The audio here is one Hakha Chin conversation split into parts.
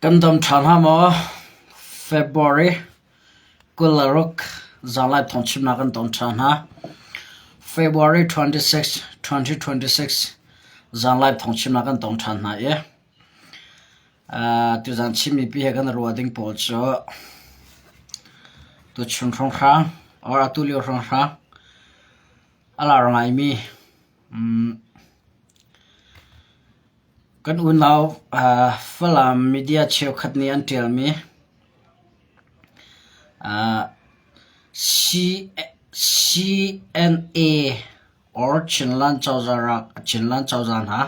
Kan dam ṭha hna maw? February 26 zanlai thawngchimnak kan ton ṭhan hna. February 26, 2026 zanlai thawngchimnak kan tong ṭhan hna i tuzan Chin mipi he kan ruah ding pawl cu tuchun hrawnghrang or atu lio hrawnghrang a lar ngaimi Kan unau Falam media cheukhat nih an ṭialmi CNA or Chinland cozah Chinland cozah hna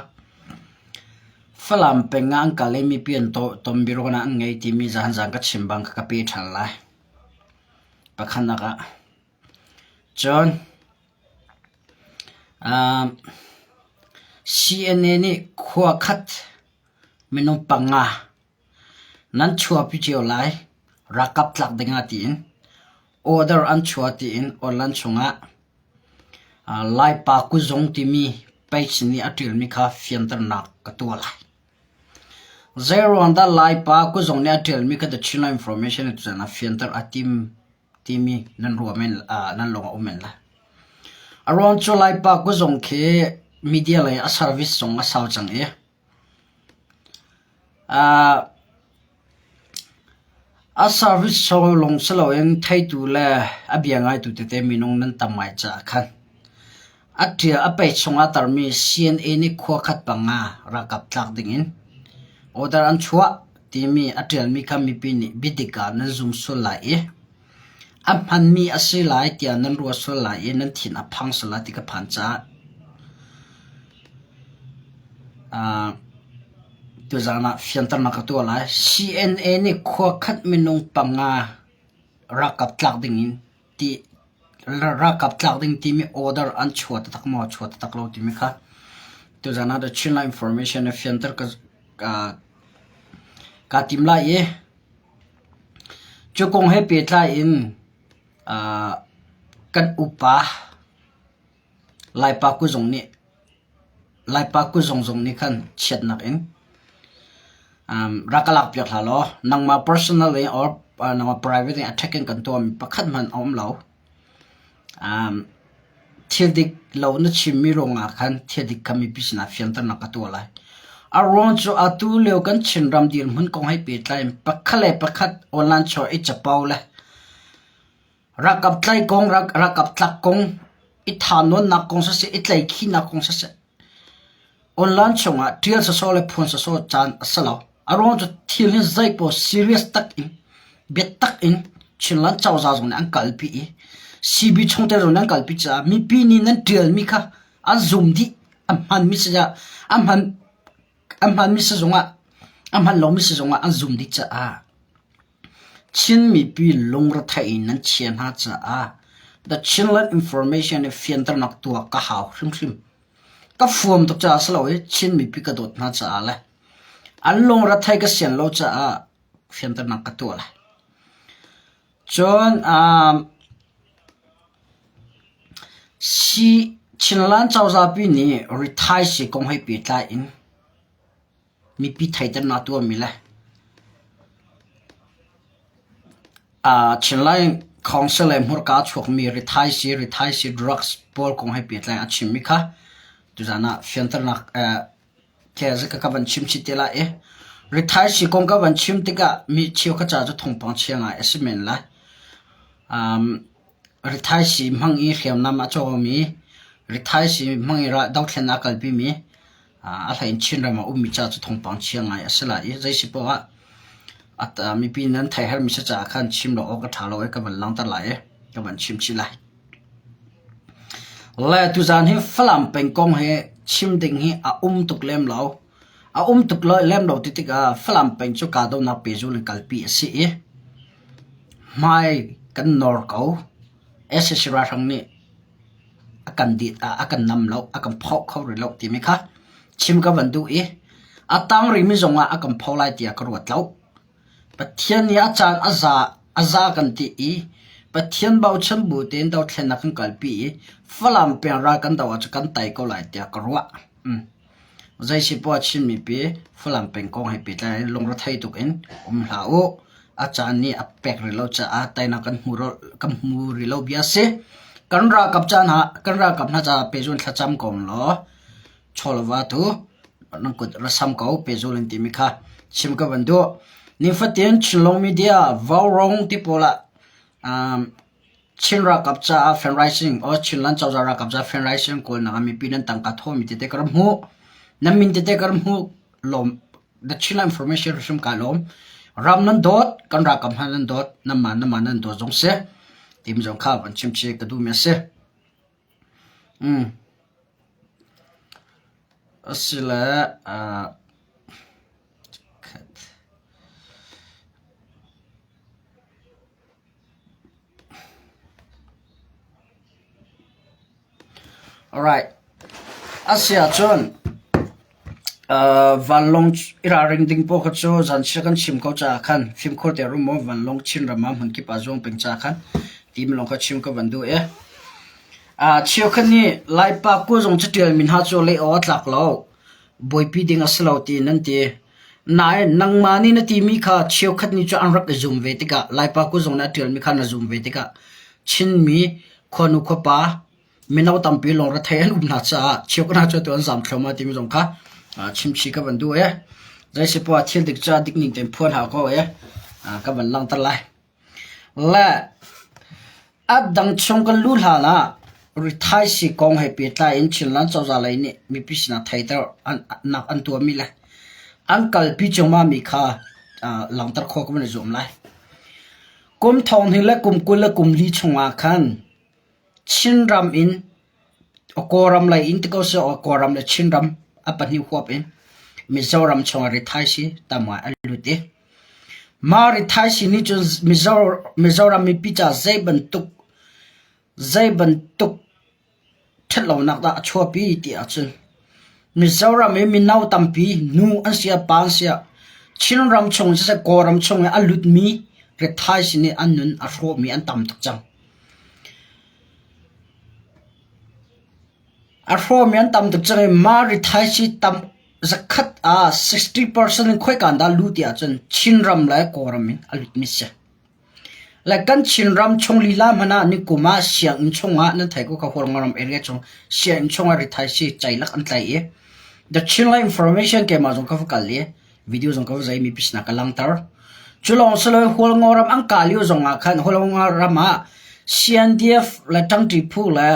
Falam peng ah an kal i mipi an tonbiaruahnak an ngei timi zahan ka chim bang kha ka pe ṭhan lai. Pakhatnak ah. Cun CNA nih khua khat minung panga nan chuahpi cio lai ralkap tlak dingah tiin order an chuah tiin online chungah Laipa kuzung timi page nih a ṭialmi kha fianternak ka tuah lai. Zeiruang dah Laipa kuzung nih a ṭialmi kha The Chinland Information nih tutan ah fianter a tim timi nan ruah men nan lung a um men lai. A ruang cu Laipa kuzung khi media lei a service zong a sau cang i a service sau lawng si loin theitu le a bia ngaitu tete minung nan tam ngai caah khan a ṭial a pei chungah tarmi CNA nih khua khat panga ralkap tlak dingin order an chuah timi a ṭialmi kha mipi nih biadik ah nan zum sual lai i a hmanmi a si lai tiah nan ruah sual lai i nan thin a phang sual lai ti ka phan caah tuzaan ah fianternak ka tuah lai. CNA nih khua khat minung panga ralkap tlak dingin ti ralkap tlak ding timi order an chuah taktak maw chuah taktak lo timi kha tuzaan ah The Chinland Information na fianter ka kaa tim lai i cu kong he pehtlai in kan upa Laipa kuzung nih Laipa kuzung zong nih khan chiatnak in rak ka lakpiak hlah law nangmah personal in or nangmah private in attack in kan tuahmi pakhat hmanh a um lo. Thil dik lo na chimmi ruangah khan thil dik kha mipi sinah fianternak ka tuah lai. A ruang cu atu lio kan Chinram dirhmun kong he pehtlai in pakhat le pakhat online chuah i capo le ralkap tlaih kong, ralkap tlak kong, i thahnawnnak kong siseh, i tlaihkhihnak kong siseh, Online chungah ṭial sawsawh le phuan sawsawh caan a si lo. A ruang cu thil hi zeipaoh serious tak in biatak in Chinland cozah zong nih an kalpi i CB chungtel zong nih an kalpi caah mipi nih nan ṭialmi kha an zum dih. A hmanmi si a hman a hmanmi si zongah a hman lomi si zongah an zum dih caah Chin mipi lungrethei in nan chia hna caah The Chinland Information i fianternak tuah ka hau hrimhrim. Ka fuam tuk caah si lo i Chin mipi ka dawt hna caah le an lungrethei ka sian lo caah fianternak ka tuah lai. Cun um, si Chinland cozahpi nih rithaisi kong he pehtlai in mipi theihternak tuahmi le Chinland Council le hmurka a chuakmi rithaisi, rithaisi drugs pawl kong he pehtlai in a chimmi kha tuzaan ah fianternak ka van chim chih te lai i rithaisi kong ka van chim tikah mi cheukhat ca cu thawngpang chia ngai a si men lai. Rithaisi hmang i hriamnam a cawmi, rithaisi hmang i dothlennak a kalpimi a hlei in Chinram ah ummi ca cu thawngpang chia ngai a si lai i zei si poah ah mipi nan theihhermi si caah khan chim lo awk a ṭha lo i ka van langhter lai i ka van chim chih lai. Le tuzaan hi Falam peng kong hi chim ding hi a um tuk lem lo. A um tuk lem lo ti tikah Falam peng cu kahdohnak pehzul in kalpi a si i hmai kan nawr ko. Sac ralhrang nih a kan dit ah a kan nam lo, a kan phoh kho rih lo timi kha chim ka van duh i a tang rihmi zongah a kan pho lai tiah ka ruat lo. Pathian nih a caan a za a za kan ti i Pathian bochan bu tein dothlennak kan kalpi i Falam peng ral kan doh ahcun kan tei ko lai tiah ka ruah. Mm. Zei si poah Chin mipi Falam peng kong he pehtlai in lungrethei tuk in um hlah u. A caan nih a pek rih lo caah teinak kan hmu kan hmu rih lo bia a si. Kan ralkap caan ah kan ralkap hna caah pehzul thlacam ko law chawlva tu nan kut ra sam ko pehzul in timi kha chim ka van duh. Nifatin Chinlung media Vaurawng ti pawl ah um, Chin ralkap caah fundraising or Chinland cozah ralkap caah fundraising kawlnak ah mipi nan tangka thawhmi tete ka rak hmuh. Nan min tete ka rak hmuh. Lawm. The Chinland information hrim ka lawm. Ram nan dawt, kan ralkap hna nan dawt, nanmah nanmah nan dawt zong si. Timi zong kha van chim chih ka duhmi a si. Mm. Asile, uh, Alright. Asiahcun vanlawng i ralring ding pawl kha cu zanchiat kan chim ko caah khan fimkhur te rum maw vanlawng Chinram ah hmunkip ah zuang peng caah khan timi lawng kha chim ka van duh i. Cheukhat nih Laipa kuzung caṭialmi hna cu leh awk a tlak lo. Buaipi ding a si lo tiin an ti. Nain nangmah nih na timi kha cheukhat nih cun an rak i zum ve tikah Laipa kuzung nih a ṭialmi kha na zum ve tikah Chinmi khuanu khuapa mino tampi lungrethei an um hna caah cheukhat hna cu atu an zam thluahmah timi zong kha chimchih ka van duh i zeisipoah thil dik cu a dik ning tein phuan hau ko i ka van langhter lai. Le a dang chung kan luh hlan ah rithaisii kong he pehtlai in Chinland cozah lei nih mipi sinah theihter nak an tuahmi le an kalpi cuahmahmi kha langhter khawh kan i zuam lai. Kum thonghnih le kum 20 le kum li chungah khan Chinram in Kawlram lei in ti ko seh Kawlram le Chinram a pahnih huap in Mizoram chungah rithaisii tam ngai an lut i mah rithaisii nih cun Mizoram mipi caah zei bantuk zei bantuk ṭhatlonak dah a chuahpi ti ahcun Mizoram i mino tampi nu an si ah pa an si ah Chinram chung siseh Kawlram chung i a lutmi rithaisii nih an nun a hrawhmi an tam tuk cang. A hrawmi an tam tuk cang i mah rithaisii tam zakhat ah 60% in khoika dah luh ti ahcun Chinram le Kawlram in a lutmi si. Le kan Chinram chung lila hmanh ah nikum ah sianginn chungah nan thei ko kha Hualngoram area chung sianginn chungah rithaisii ceilak an tlaih i The Chinland Information keimah zong ka va kal i video zong ka va zei mipi sinah ka langhter. Cu lawng si loin Hualngoram an kah lio zong ah khan Hualngoram ah CNDF le ṭangṭi phu le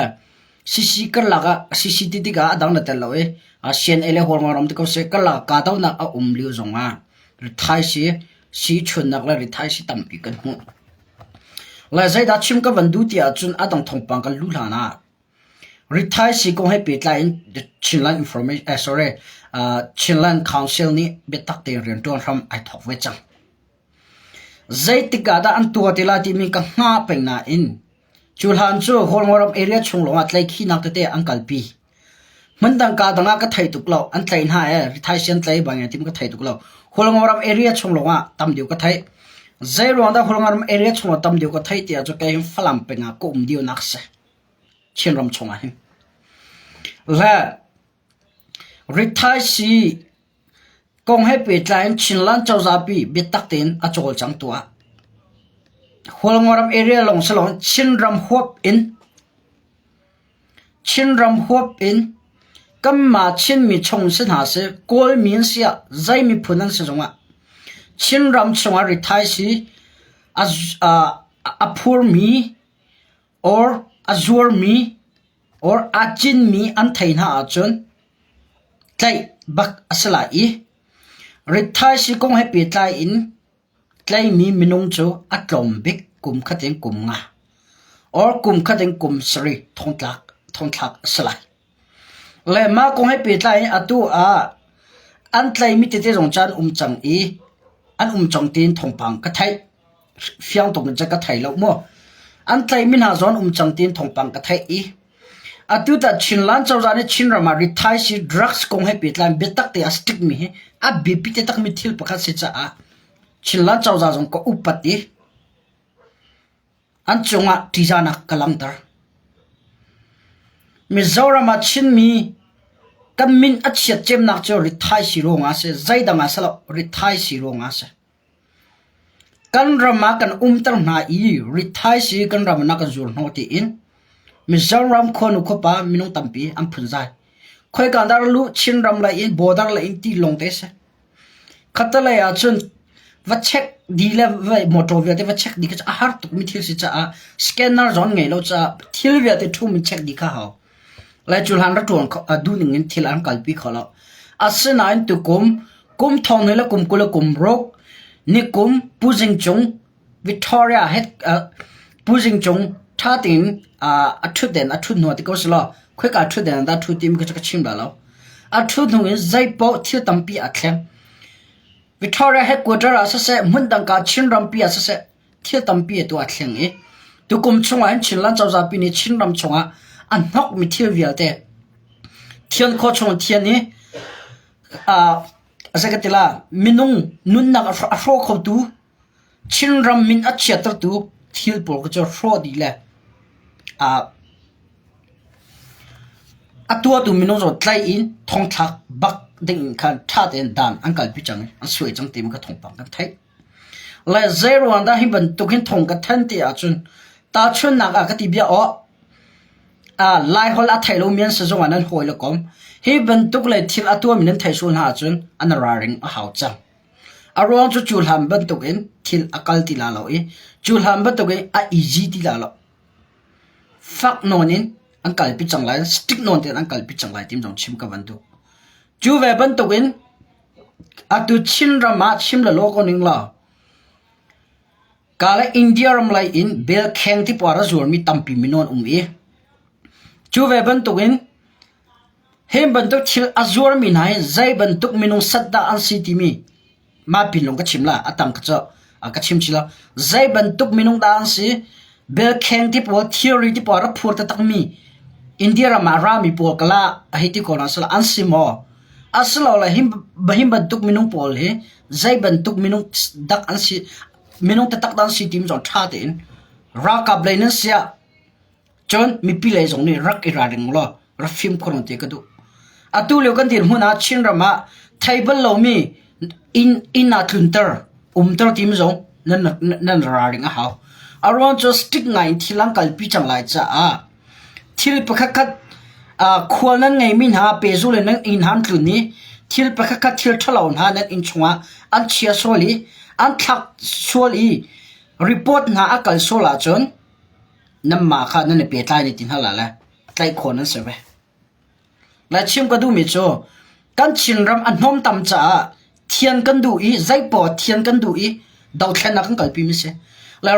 CC karlak ah CC ti tikah a dang na tel lo i CNA le Hualngoram ti ko seh karlak ah kahdohnak a um lio zong ah rithaisii sii chunnak le rithaisii tampi kan hmuh. Le zeidah chim ka van duh ti ahcun a dang thawngpang kan luh hlan ah rithaisii kong he pehtlai in Chinland information eh, sorry uh, Chinland Council nih biatak tein rianṭuan hram ai thawk ve cang. Zeitik ah dah an tuah ti lai timi ka hngah peng nain cu hlan cu Hualngoram area chung lawngah tlaikhinak tete an kalpi. Hmundang kaa dang ah ka thei tuk lo. An tlaih hna ee. Rithaisi an tlai bang tim ka thei tuk lo. Hualngoram area chung lawngah tam deuh ka theih. Zei ruang dah Hualngoram area chungah tam deuh ka theih ti ahcun kei hin Falam peng ah ka um deuh nak si. Chinram chungah hin. Le rithaisi kong he pehtlai in Chinland cozah pi biatak tein a cawlcang tuah. Hualngoram area lawng si loin Chinram huap in Chinram huap in kanmah Chinmi chung si hna seh, Kawlmi an si ah, zei miphun an si zongah Chinram chungah rithaisii a phurmi or a zuarmi or aa cinmi an thei hna ahcun tlaih bak a si lai i rithaisii kong he pehtlai in Tlaihmi minung cu a tlawm bik kum khat in kum nga or kum khat in kum sarih thongtlak thongthlak a si lai. Le mah kong he pehtlai in atu ah an tlaihmi tete zong cu an um cang i an um cang tiin thawngpang ka theih. Fiang tuk in cun ka thei lo mu. An tlaihmi hna zong an um cang tiin thawngpang ka theih i atu tah Chinland cozah nih Chinram ah rithaisii drugs kong he pehtlai in biatak te a strict mi hi a biapi takmi thil pakhat si caah Chinland cozah zong ka upat i an cungah ṭihzahnak ka langhter. Mizoram ah Chinmi kan. Kan min a chiat cemnak cu rithaisii ruangah a si. Zeidang ah si lo, rithaisii ruangah a si. Kan ram ah kan umter hna i rithaisii kan ram ah kan zuar hnawh tiin Mizoram khuanu khuapa minung tampi an phunzai. Khoika dah luh Chinram lei in border lei in ti lawng te a si. Khattelei ah cun va check dih le va motor vialte va check dih kha cu a har tukmi thil si caah scanner zong an ngei lo caah thil vialte ṭhum in check dih kha a hau. Lai cu hlan ra ṭuan kho duh ning in thil an kalpi kho lo. Asinain tukum kum thong hnih le kum 20 le kum ruk nikum Pu Zing Cung Victoria he Pu Zing Cung ṭha tein a ṭhutden a ṭhut hnu ti ko selaw khoika ṭhutden dah a ṭhu timi kha ka chim dah lo. A ṭhut hnu in zeipaoh thil tampi aa thleng. Victoria headquarter ah siseh, hmundang ka Chin rampi ah siseh, thil tampi atu aa thleng i tukum chungah hin Chinland cozah pi nih Chinram chungah a hnokmi thil vialte thian khawh chung thian i a zei ka ti la minung nunnak a hrawh khotu Chinram min a chiattertu thil pawl kha cu hrawh dih le a tuahtu minung zong tlaih in thongthlak bak ding in khan ṭha tein dan an kalpi cang i an suai cang timi kha thawngpang kan theih. Le zeiruang dah hi bantuk hin thong ka thanh ti ahcun tahchunhnak ah ka ti bia aw Laiholh a thei lomi an si zongah nan hawi le kom hi bantuk le thil a tuahmi nan theih sual hna ahcun an ralring a hau cang. A ruang cu cu hlan bantukin thil a kal ti la lo i cu hlan bantukin a easy ti la lo. Fak nawn in an kalpi cang lai, strict nawn tein an kalpi cang lai ti zong chim ka van duh. Cu ve bantukin atu Chinram ah chim lelaw ko ning law ka le India ram lei in belkheng ti puar a zuarmi tampi mino an um i cu ve bantukin Hi bantuk thil a zuarmi hna hi zei bantuk minung sat dah an si timi mah pin lawng ka chim la, a tang kha cu ka chim chih lo. Zei bantuk minung dah an si, belkheng ti pawl, thilri ti pawl a rak phur taktakmi India ram ah a rami pawl kala a hei ti ko hna sila an si maw? Asilole hi, hi bantuk minung pawl hi zei bantuk minung dak an si, minung taktak dah an si timi zong ṭha tein ralkap lei nan siah Cun mipi lei zong nih rak i ralring law rak fimkhur ti ka duh. Atu lio kan dirhmun ah Chinram ah thei bal lomi inn inn ah tlunter, umter timi zong nan nan ralring a hau. A ruang cu strict ngai in thil an kalpi cang lai caah thil pakhat khat khual nan ngeimi hna pehzul in nan inn han tlun i thil pakhat khat thil ṭhalo hna nan inn chungah an chia sual i an thlak sual i report hna a kal sual ahcun Nanmah kha nan i pehtlai ne ti hna la le tlaih khawh nan si ve. Lai chim ka duhmi cu kan Chinram a hnawmtam caah thian kan duh i zeipaoh thian kan duh i dothlennak kan kalpi mi si. Le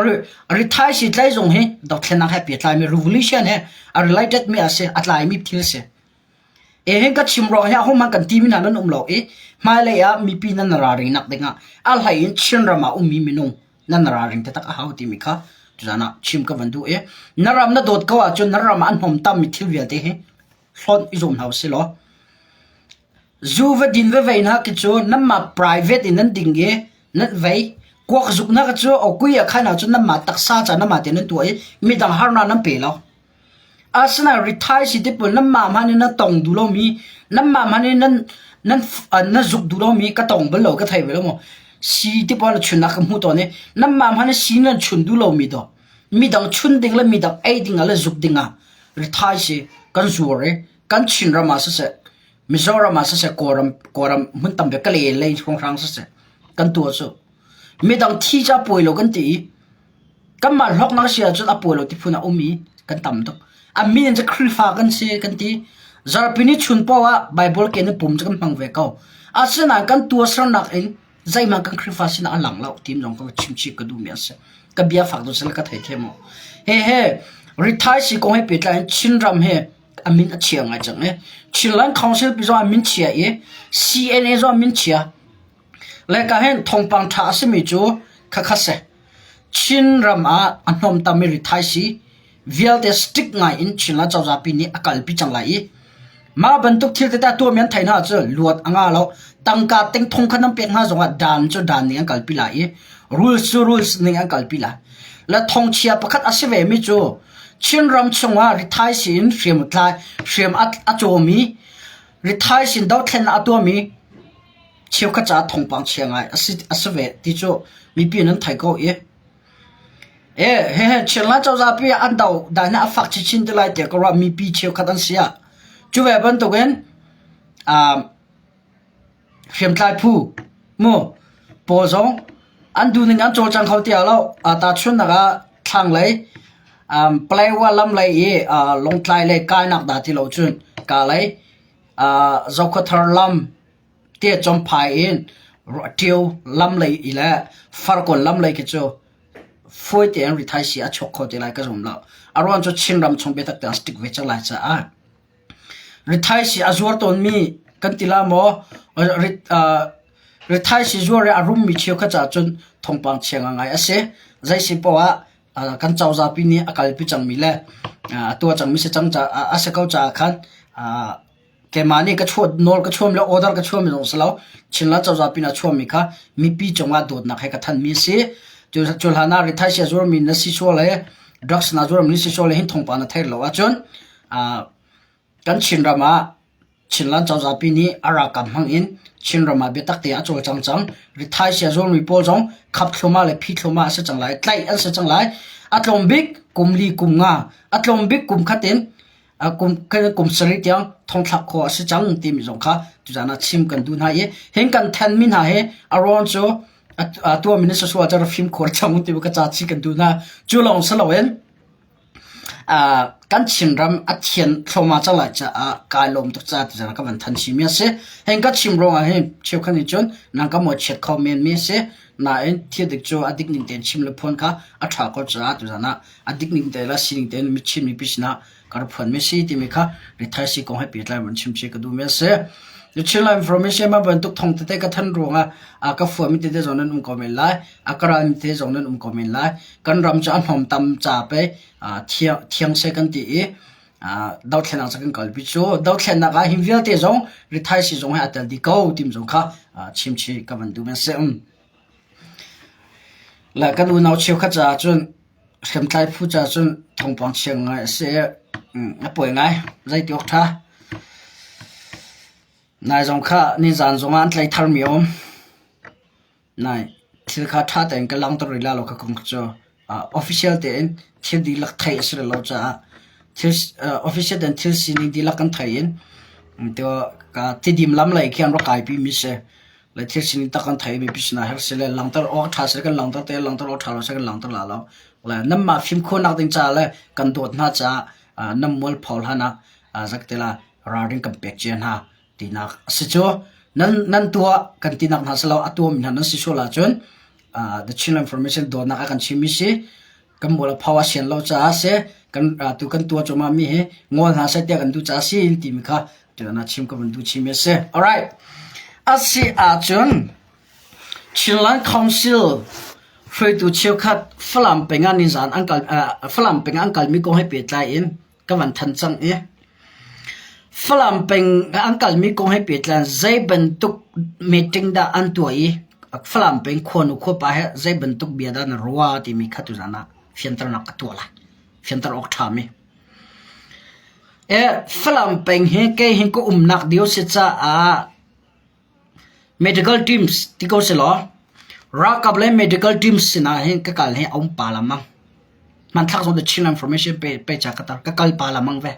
rithai si tlai zong hi dothlennak he pehtlaimi revolution he a related mi a si, a tlaimi thil si. E hin ka chim ruang hi ahohmanh kan timi hna nan um lo i hmailei ah mipi nan ralring nak dingah a hlei in Chinram ah ummi minung nan ralring taktak a hau timi kha tuzan ah chim ka van duh i na ram na dawt ko ahcun na ram ah an hnawmtammi thil vialte hi hlawt i zuam hna usih law zu va din va vei hna khi cu nanmah private in nan ding i nan vei kuak zuk na cu okui ah khan ahcun nanmah taksa ca nanmah te nan tuah i midang harnak nan pe lo. Asinain rithai si ti pawl nanmah hmanh in nan tong duh lomi, nanmah hmanh in nan nan na zuk duh lomi ka tong bal lo ka thei ve lo maw? Si ti pawl na chun ah ka hmuh tawn i nanmah hmanh in si nan chun duh lomi dawh midang chun ding le midang ei ding ah le zuk ding ah rithai si kan zuar i kan Chinram ah siseh Mizoram ah siseh Kawlram Kawlram hmun tampi Kalay lei hrawnghrang siseh kan tuah cu midang thi cu a pawi lo kan ti i Kanmah hlawknak si ahcun a pawi lo ti phun a um i kan tam tuk. A min in cu Khrihfa kan si kan ti. Zarhpi ni chun paoh ah Baibal ke in pum cu kan hmang ve ko. Asinain kan tuahsernak in zeihmanh kan Khrihfa sinah a lang lo ti zong ka chimchih ka duhmi a si. Ka bia fak tu sila ka theithiam u. Hehe rithai si kong he pehtlai in Chinram he a min a chia ngai cang i Chinland Council pi zong a min chia i CNA zong a min chia. Le ka hin thawngpang ṭha a simi cu khakha si. Chinram ah a hnawmtam i rithaisii vialte strict ngai in Chinland cozah pi nih a kalpi cang lai i mah bantuk thil tete a tuahmi an theih hna cu luat a ngah lo. Tangka tengthong kha nan pek hna zongah dan cu dan ning an kalpi lai i rules cu rules ning an kalpi lai. Le thongchia pakhat a si vemi cu Chinram chungah rithaisii in hriam a tlai, hriam a, a cawmi. Rithai sin dothlennak a tuahmi cheukhat caah thawngpang chia ngai a si, a si ve ti cu mipi nan thei ko i E hehe Chinland cozah pi an do dan hi a fak chinchin te lai tiah ka ruah mipi cheukhat an si ah cu ve bantukin um, hriamtlai phu mu pawl zong an duhning an cawlcang kho tiah lo tahchunhnak ah thlanglei um, Paletwa lam lei i uh, Lawngtlai lei kainak dah ti lo cun ka lei uh, Zokhawthar lam te Champhai in Ṭio lam lei i le Farkawn lam lei khi cu fawi tein rithaisii a chuak kho te lai ka zum lo. A ruang cu Chinram chung biatak tein stick ve cang lai caah Rithaisii a zuar tawnmi kan ti la maw? Rithaisii zuar i a rummi cheukhat caah cun thawngpang chia ngangai a si. Zei si poah ah kan cozah pi nih a kalpi cangmi le a tuah cangmi si cang caah a si ko caah khan keimah nih ka chuah nawl ka chuahmi le order ka chuahmi zong si lo. Chinland cozah pin a chuahmi kha mipi cungah dawtnak he ka thanhmi a si. Cu hlan ah rithaisii a zuarmi na si sual le drugs na zuarmi na si sual le hin thawngpang na theih lo ahcun Kan Chinram ah Chinland cozahpi nih a ralkap hmang in Chinram ah biatak tein a cawlcang cang. Rithaisii a zuarmi pawl zong khap thluahmah le phi thluahmah a si cang lai. Tlaih an si cang lai. A tlawm bik kum li kum nga, a tlawm bik kum khat in kum kum sarih tiang thongthlak khawh a si cang timi zong kha tuzaan ah chim kan duh hna i hin kan thenmi hna hi a ruang cu a tuahmi na si sual cu fimkhur cang ti ka ca chih kan duh hna. Cu lawng si loin Kan Chinram a thian thluahmah cang lai caah kai lawm tuk caah tuzaan ka van than chihmi a si. Hei ka chim ruangah hin cheukhat nih cun nang ka mawhchiat kho menmi a si. Nain thil dik cu a dik ning tein chim le phuan kha a ṭha ko caah tuzaan ah a dik ning te le sining tein Chin mipi sinah ka rak phuanmi a si timi kha rithaisii kong he pehtlai in chim chih ka duhmi a si. Chinland Information mah bantuk thong tete ka thanh ruangah a ka fuahmi tete zong nan um ko men lai. A ka ralmi tete zong nan um ko men lai. Kan ram cu a hnawmtam ca pei thiang seh kan ti i dothlennak cu kan kalpi cu dothlennak ah hi vialte zong rithaisii zong he a tel dih ko tim zong kha chimchih ka van duh mi a si. Le kan unau cheukhat caah cun hriamtlai phu caah cun thawngpang chia ngai a si i a pawi ngai. Zeiti awk ṭha. Nai zong kha nizaan zongah an tlaih tharmi a um. Nai thil kha ṭha tein ka langhter rih lai lo ka kong cu official tein thil dihlak theih a si rih lo caah thil official tein thil sining dihlak kan theih in tidim lam lei khi an rak kaipi mi si. Le thil sining tak kan theih mi pi sinah her si le langhter awk ṭha si kan langhter te langhter awk ṭha lo si kan langhter la lo. Le nanmah fimkhurnak ding caah le kan dawt hna caah nan mualpho hlan ah zaktela ralring kan pek cia hna. tinak a si cu nan nan tuah kan tinak hna si lo a tuahmi hna nan si sual ahcun the Chin Information dawtnak a kan chimmi si kan mual a pho a sian lo caah si kan tu kan tuah cuahmah mi hi ngol hna seh tiah kan duh caah si timi kha tuan ah chim ka van duh chim a si alright a si ahcun Chinland Council hruaitu cheukhat Falam peng ah nizan an kal Falam peng ah an kalmi kong he pehtlai in ka van than cang i Falam peng an kalmi kong he pehtlai zei bantuk meeting dah an tuah i Falam peng khuanu khuapa he zei bantuk bia dah na ruah timi kha tuzan ah fianternak ka tuah lai. Fianter awk ṭhami. E Falam peng hi kei hi ka umnak dio si caah Medical teams ti ko selaw ralkap le medical teams sinah hin ka kal hi a um pa lengmang. Hmanthlak zong the Chin information pe pe ca ka tar ka kal pa lengmang ve.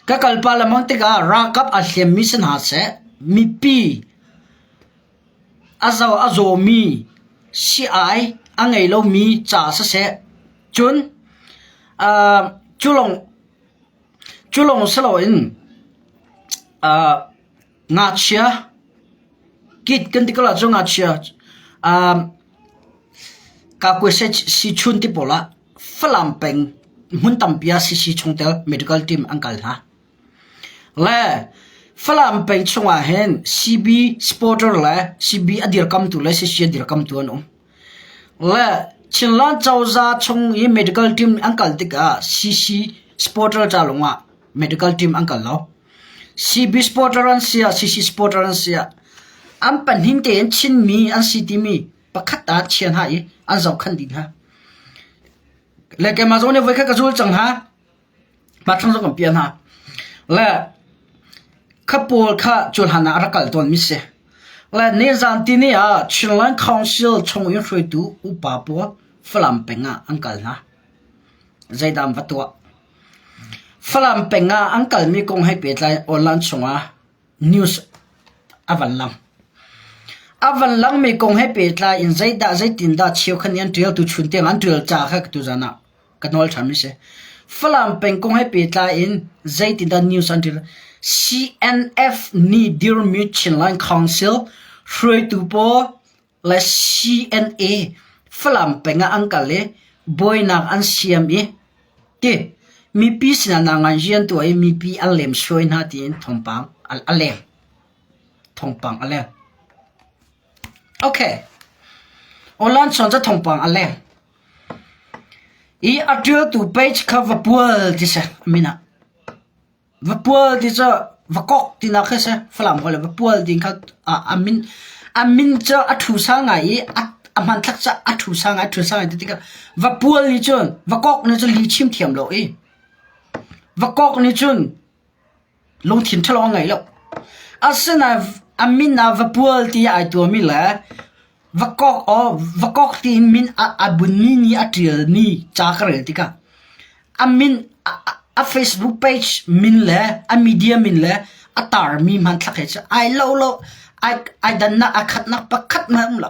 Ka kal pa lengmang tikah ralkap a hliammi si hna seh, mipi a zaw a zawmi sii-ai a ngei lomi ca siseh, cun uh, cu lawng cu lawng si loin uh, Ngakchia kit kan ti ko ahcun ngakchia kakuaise-sichun ti pawl ah Falam peng hmun tampi ah CC chungtel medical team an kal hna. Le Falam peng chungah hin CB supporter le CB a dirkamtu le CC a dirkamtu an um. Le Chinland cozah chung i medical team an kal tikah CC supporter ca lawngah medical team an kal lo. CB supporter an si ah CC supporter an si ah an pahnih tein Chinmi an si timi pakhat ah chia hna i an zohkhenh dih hna. Le keimah zong nih voikhat ka zul cang hna. Hmathlang zong kan piah hna. Le Kha pawl kha cuhlan ah a rak kal tawnmi si. Le nizan tini ah Chinland Council chung in hruaitu upa pawl Falam peng ah an kal hna. Zeidah an va tuah? Falam peng ah an kalmi kong he pehtlai online chungah news a van lang. A van langmi kong he pehtlai in zeidah zeitindah cheukhat nih an ṭial tuchun tiang an ṭial ca kha tuzan ah ka nawl ṭhanmi si. Falam peng kong he pehtlai in zeitindah news an ṭial. CNF nih dirmi Chinland Council hruaitu pawl le CNA Falam peng ah an kal i buainak an siam i ti mipi sinah nangan rian tuah i mipi an lemsuai hna tiin thawngpang a leng. Thawngpang a leng. Okay. Online chon ca thawngpang a leng. I a ṭialtu page kha va pual ti si a min ah. Va pual ti cu va kok tinak khi si. Falam holh le va pual ti kha a min a min cu a ṭhu sa ngai i a a hmanthlak cu a ṭhu sa ngai a ṭhu sa ngai ti tikah va pual nih cun va kok nih cun li chim thiam lo i va kok nih cun lungthin ṭhalo a ngei lo. Asinain a min ah va pual ti ai tuahmi le va kok aw va kok tiin min a, a bunmi nih a ṭialmi ca ka rel tikah a min a, a Facebook page min le a media min le a tarmi hmanthlak he cu ai lo lo ai ai dannak a khatnak pakhat hmanh um lo.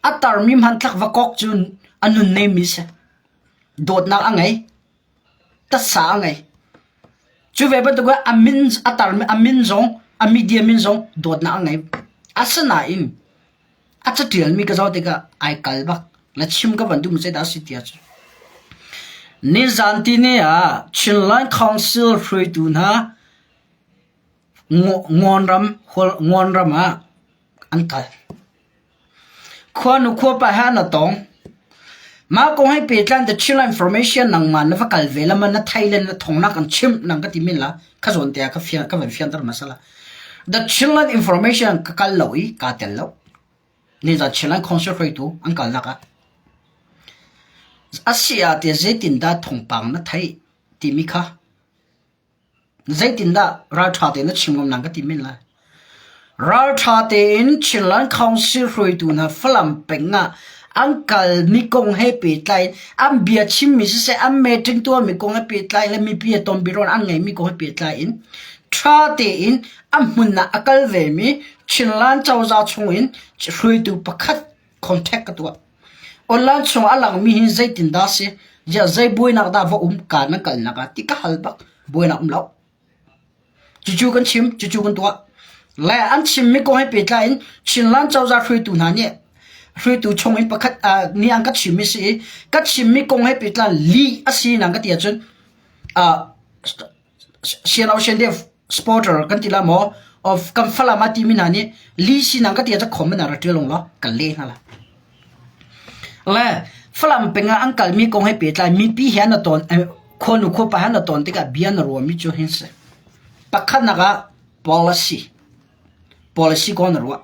A tarmi hmanthlak va kok cu a nunnemmi si. Dawtnak a ngei. Tasa a ngei. Cu ve bantuk ah a min a tarmi a min zong a media min zong dawtnak a ngei. Asinain a caṭialmi ka zoh tikah ai kal bak. Na chim ka van duhmi zeidah a si ti ahcun nizan tini ah Chinland Council hruaitu hna Ngawnram Ngawnram ah an kal. Khuanu khuapa he an i tong. Mah kong he pehtlai The Chinland Information nangmah na va kal ve la ma na thei le na thong na kan chimh nang ka ti men la kha zawn te ah ka fian ka van fianter hmasa la. The Chinland Information ka kal lo i kaa tel lo. Nizan Chinland Council hruaitu an kalnak ah. A si ah tiah zeitindah thawngpang na theih timi kha Zeitindah ralṭha tein na chim ngam nang ka ti men lai. Ralṭha tein Chinland Council hruaitu hna Falam peng ah an kalmi kong he pehtlai in an bia chimmi siseh an meeting tuahmi kong he pehtlai le mipi he tonbiaruahnak an ngeihmi kong he pehtlai in ṭha tein a hmun ah a kal vemi Chinland cozah chung in hruaitu pakhat contact ka tuah. Online chung a langmi hi zeitindah si? Ziah zei buainak dah va um ka nan kalnak ah ti ka hal bak. Buainak um lo. Cucu kan chim, cucu kan tuah. Le an chimmi kong he pehtlai in Chinland cozah hruaitu hna nih hruaitu chung in pakhat uh, nih an ka chimmi si i ka chimmi kong he pehtlai lih a si nang ka ti ahcun uh, Sian Ocean Dev supporter kan ti la maw of kan Falam a timi hna nih li sinak ka ti ah khom in ra ṭial la kan le hna la. Le Falam peng ah an kalmi kong he pehtlai mipi he an ton khuanu khuapa he an ton tikah bia na ruahmi cu hin si. Pakhatnak ah policy policy kong na ruah.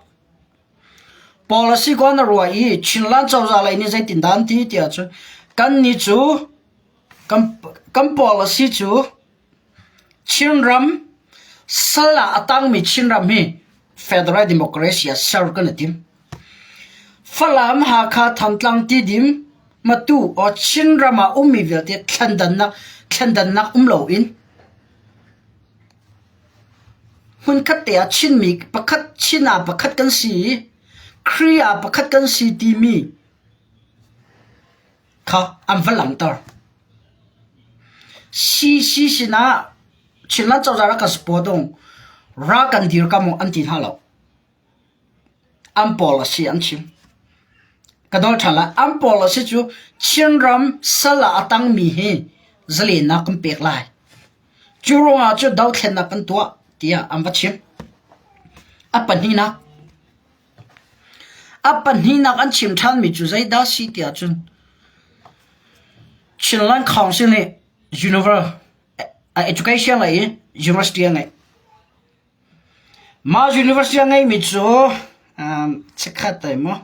Policy kong na ruah i Chinland cozah lei nih zeitindah an ti tiah cun kannih cu kan kan policy cu Chinram sal ah a tangmi Chinram hi Federal Democracy ah ser kan i tim. Falam, Hakha, Thantlang, Tidim, Matu or Chinram ah ummi vialte thlendannak thlendannak um loin hmunkhat te ah Chinmi pakhat Chin ah pakhat kan si i Khrih ah pakhat kan si timi kha an va langhter. CC sinah Chinland cozah rak kan support ung, ra kan dirkam ung an ti hna lo. An policy an chim. Ka nawl ṭhan lai. An policy cu Chinram sal ah a tangmi hi zalennak kan pek lai. Cu ruangah cu dothlennak kan tuah tiah an va chim. A pahnihnak. A pahnihnak an chim ṭhanmi cu zeidah si tiah cun Chinland Council nih education lei i university a ngeih. Mah university a ngeihmi cu chikkhat te maw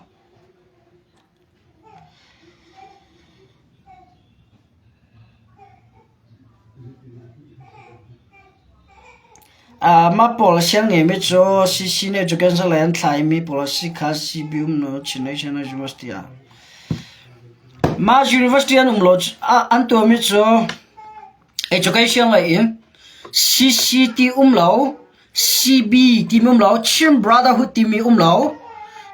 Mah pawl siang ngeimi cu CC nih education lei an thlaimi pawl a si kha CB um nu Chin National University ah. Mah university an um lo an tuahmi cu education lei in CC ti um lo CB timi um lo Chin Brotherhood timi um lo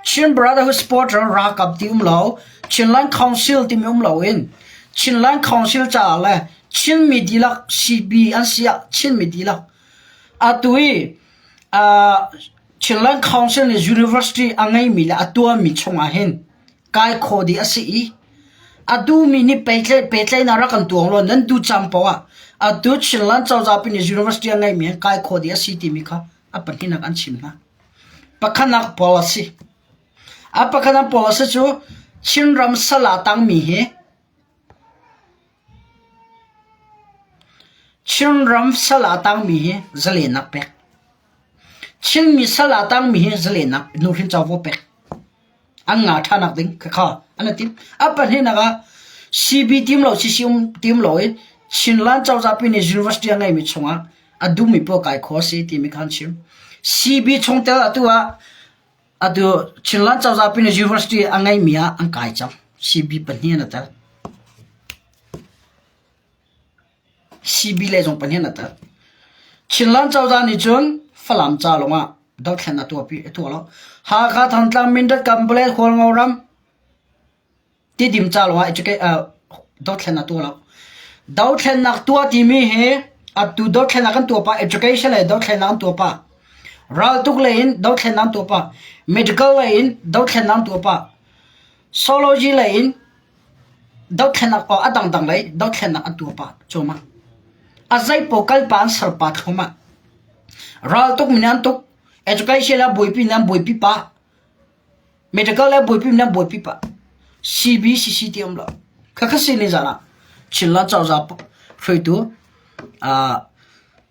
Chin Brotherhood Supporter ralkap ti um lo Chinland Council timi um lo in Chinland Council caah le Chinmi dihlak CB an si ah Chinmi dihlak atu i Chinland Council nih university a ngeimi le a tuahmi chungah hin kai kho dih a si i a duhmi nih pehtlaihnak rak kan tuang law nan duh caan paoh ah atu Chinland cozah pi nih university a ngeimi hin kai kho dih a si timi kha a pahnihnak an chim hna. Pakhatnak policy. A pakhatnak policy cu Chinram sal ah tangmi hi Chinram sal ah tangmi hi zalennak pek. Chinmi sal ah tangmi hi zalennak nuhrin covo pek. An nga ṭhanak ding khakha an i tim. A pahnihnak ah CB tim lo CC um tim lo i Chinland cozah pi nih university a ngeimi chungah a duhmi paoh kai kho a si timi kha an chim. CB chungtel atu ah Atu Chinland cozah pin University a ngeimi ah an kai cang. CB pahnih an tel. CB le zong pahnih an tel. Chinland cozah nih cun Falam ca lawngah dothlen a tuahpi a tuah lo. Hakha Thantlang Mindat Kanpalet Hualngo ram Tidim ca lawngah dothlennak tuah lo. Dothlennak tuah timi hi atu dothlennak kan tuah pah, education lei dothlennak an tuah pah. Raltuk lei in dothlennak an tuah pah. Medical lei in dothlennak an tuah pah. Zoology lei in dothlennak a dangdang lei dothlennak an tuah pah cuahmah. A zeipaoh kalpa an ser pah thluahmah. Raltuk mi nih an tuk, education ah buaipi nih an buaipi pah. Medical le buaipi nan buaipi pah. CBCC ti um lo. Khakha si ni zan ah Chinland cozah hruaitu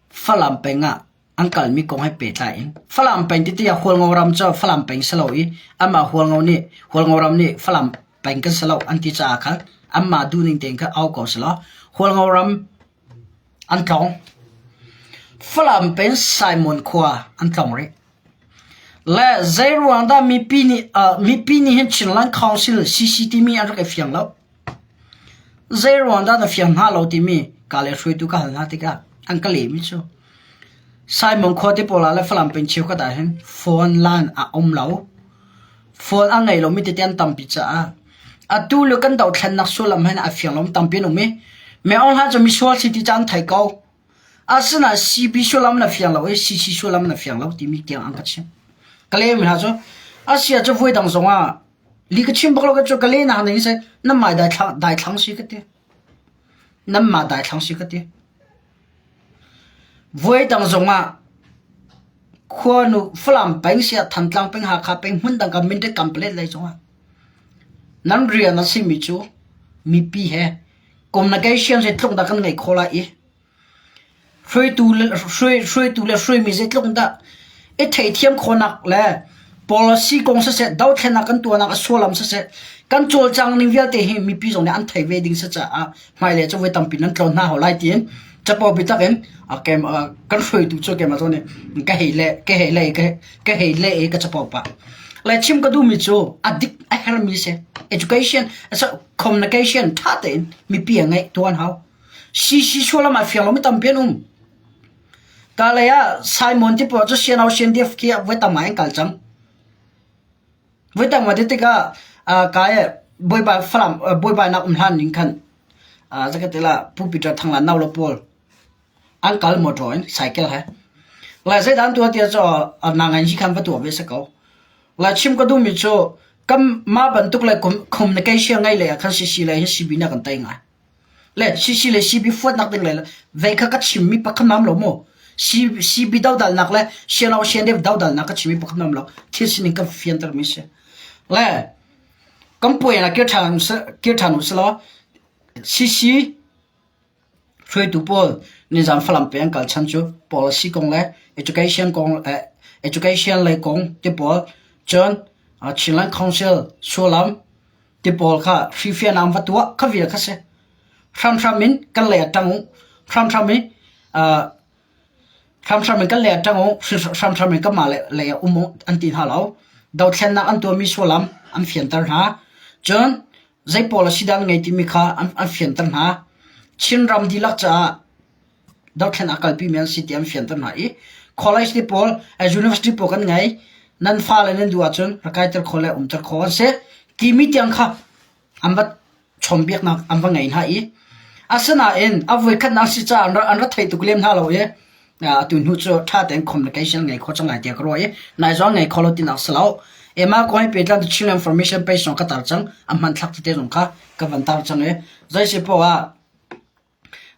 Falam peng ah an kalmi kong he pehtlai in Falam peng ti tiah Hualngo ram cu Falam peng si lo i amah Hualngo nih Hualngo ram nih Falam peng kan si lo an ti caah khan anmah duhning tein khan au ko selaw Hualngo ram an tlawng. Falam peng Simon khua an tlawng rih. Le zeiruang dah mipi nih uh, mipi nih hin Chinland Council CC timi an rak i fiang lo. Zeiruang dah na fiang hna lo timi ka le hruaitu ka hal hna tikah an ka lehmi cu Simon khua te pawl ah le Falam peng cheukhat ah hin phone line a um lo. Phone a ngei lomi tete an tampi caah atu le kan dothlennak sullam hin a fiang lo tampi an um i Meng Aung Hlaing cu misual si ti ca an thei ko. Asinain CB sullam na fiang lo i CC sullam na fiang lo timi tiang an ka chimh. Ka lehmi hna cu asia cu voi dang zongah li ka chim bak lo ka cu ka lehnak ning seh nanmah daithlang daithlang si ka ti. Nanmah daithlang si ka ti. Voi dang zongah khuanu Falam peng siah Thantlang peng Hakha peng hmun dang ka mintet kampelet lei zongah nan rian a simi cu mipi he communication zeitluk dah kan ngeih khawh lai i hruaitu le hruaitu le hruaimi zeitluk dah i theihthiam khawhnak le policy kong siseh dothlennak kan tuahnak a sullam siseh kan cawlcang ning vialte hi mipi zong nih an thei ve ding si caah hmailei cu voi tampi nan tlawn hna hau lai tiin capo biatak in kan hruaitu cu keimah zong nih ka hei le ka hei le ka hei le i ka capo pah le chim ka duhmi cu a dik a hermi si education communication ṭha tein mipi a ngeih tuan hau. CC sullam ah fiang lomi tampi an um. Kalay ah Simon ti pawl cu CNO CNDF khi voi tam ngai an kal cang. Voi tam ngai ti tikah kai Bawipa Falam Bawipa nak um hlan ning khan zakatila Pu Peter Thang la nau lo pawl an kal motor in cycle he. Lai zeidan tuah tiah cu nangan hi khan va tuah ve se ko. Lai chim ka duhmi cu kan mah bantuk le communication ngei lei ah khan CC le hi CB na kan tei ngai. Le CC le CB fuatnak ding le vei kha ka chimmi pakhat nam lo mu. CB dodalnak le CNO CNDF dodalnak ka chimmi pakhat nam lo. Thil sining kan fianter mi si. Le kan puai na kir ṭhan kir ṭhan u selaw CC Hruaitu pawl nizaan Falam peng kal chan cu policy kong le education kong education lei kong ti pawl cun Chinland Council sullam ti pawl kha hrifian an va tuah kha vial kha si. Hramhram in kan lei ah ṭang u. Hramhram in. Hramhram in kan lei ah ṭang u, hramhram in kanmah lei ah um u an ti hna lo. Dothlennak an tuahmi sullam an fianter hna. Cun zei policy dah an ngei timi kha an fianter hna. Chinram dihlak caah dothlen a kalpimi an si ti an fianter hna i college te pawl, university pawl kan ngei. Nan fale nan duh ahcun rak kaiter khawh le umter khawh an si. Timi tiang kha an va chawnhbiaknak an va ngei hna i asinain a voikhatnak si caah an ra thei tuk lem hna lo i atu hnu cu ṭha tein communication ngei kho cang lai tiah ka ruah i nai zong ngei kho lo tinak si lo. Ema ko hi pehtlai Chin Information page zong ka tar cang a hmanthlak tete zong kha ka van tar cang i zei si poah ah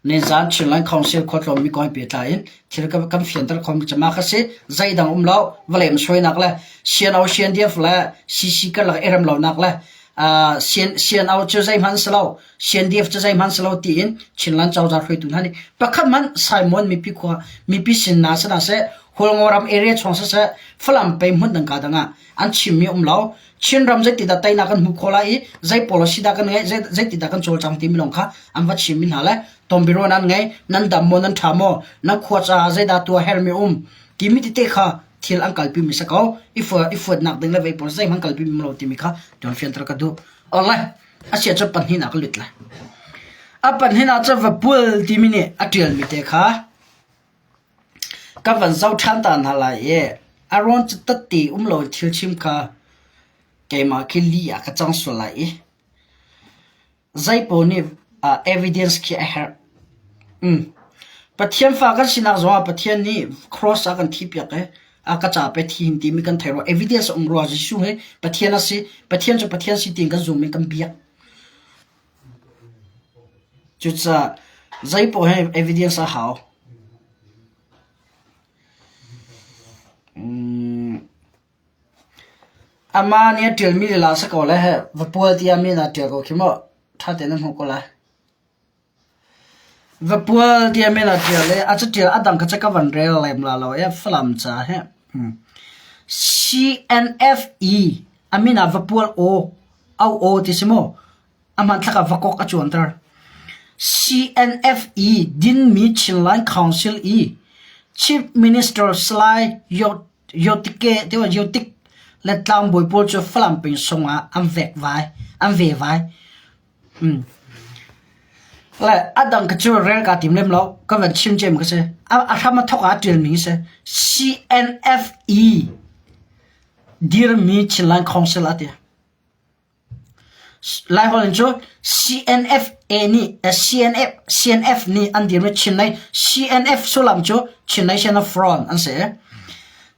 Nizaan Chinland Council khualtlawnmi kong he pehtlai in thil kan fianter khomi cu mah kha si. Zeidang um lo, vawlei hruainak le CNO CNDF le CC karlak i rem lonak le CNO cu zeihmanh si lo, CNDF cu zeihmanh si lo tiin Chinland cozah hruaitu hna nih pakhat hmanh Simon mipi khua mipi sin na si hna seh, Hualngo ram area chung siseh, Falam pei hmun dang ka dang ah an chimmi um lo. Chinram zeitindah teinak kan hmuh khawh lai i zei policy dah kan ngeih, zeitindah kan cawlcang timi lawng kha an va chimmi hna le tonbiaruah nan ngei, nan dam maw, nan ṭha maw, nan khua caah zeidah tuah herhmi um timi tete kha thil an kalpimi si ko. I fuatnak ding le vei pawl zeihmanh kalpimi um lo timi kha tuan fianter ka duh. Alright, a sia cu pahnihnak ka lut lai. A pahnihnak cu vapul timi nih a ṭialmi te kha Ka van zoh ṭhan ta hna lai i a rawn cu tatti um loin thil chim kha keimah khi lih ah ka cang sual lai i zeipaoh nih evidence khi a herh. Pathian fa kan sinak zongah Pathian nih cross ah kan thihpiak i a ka ca pe thi hin timi kan theih rua. Evidence a um rua. Jesuh hi Pathian a si. Pathian cu Pathian si tiin kan zum i kan biak. Cucaah zeipaoh hi evidence a hau. Amah nih a ṭialmi lila a si ko lai hih. Vapual tiah min aa ṭial ko khi mu. Ṭha tein na hmuh ko lai. Vapual tiah min aa ṭial i a caṭial a dang kha cu ka van rel lem la lo i Falam ca hi. CNFE a min ah Vapual aw au aw ti si mu. A hmanthlak ah vakok a cuanter. CNFE dinmi Chinland Council i Chief Minister Salai Yotike Yotik le tlangbawi pawl cu Falam peng sung ah an vekvai, an vevai. Le a dang ka cu rel kaa tim lem lo. Ka van chim cem ka si. A hram a thawk ah ṭialmi si. CNFE dirmi Chinland Council a ti. Laiholh in cu CNFA nih CNF CNF nih an dirmi Chin CNF sullam cu Chin National Front an si.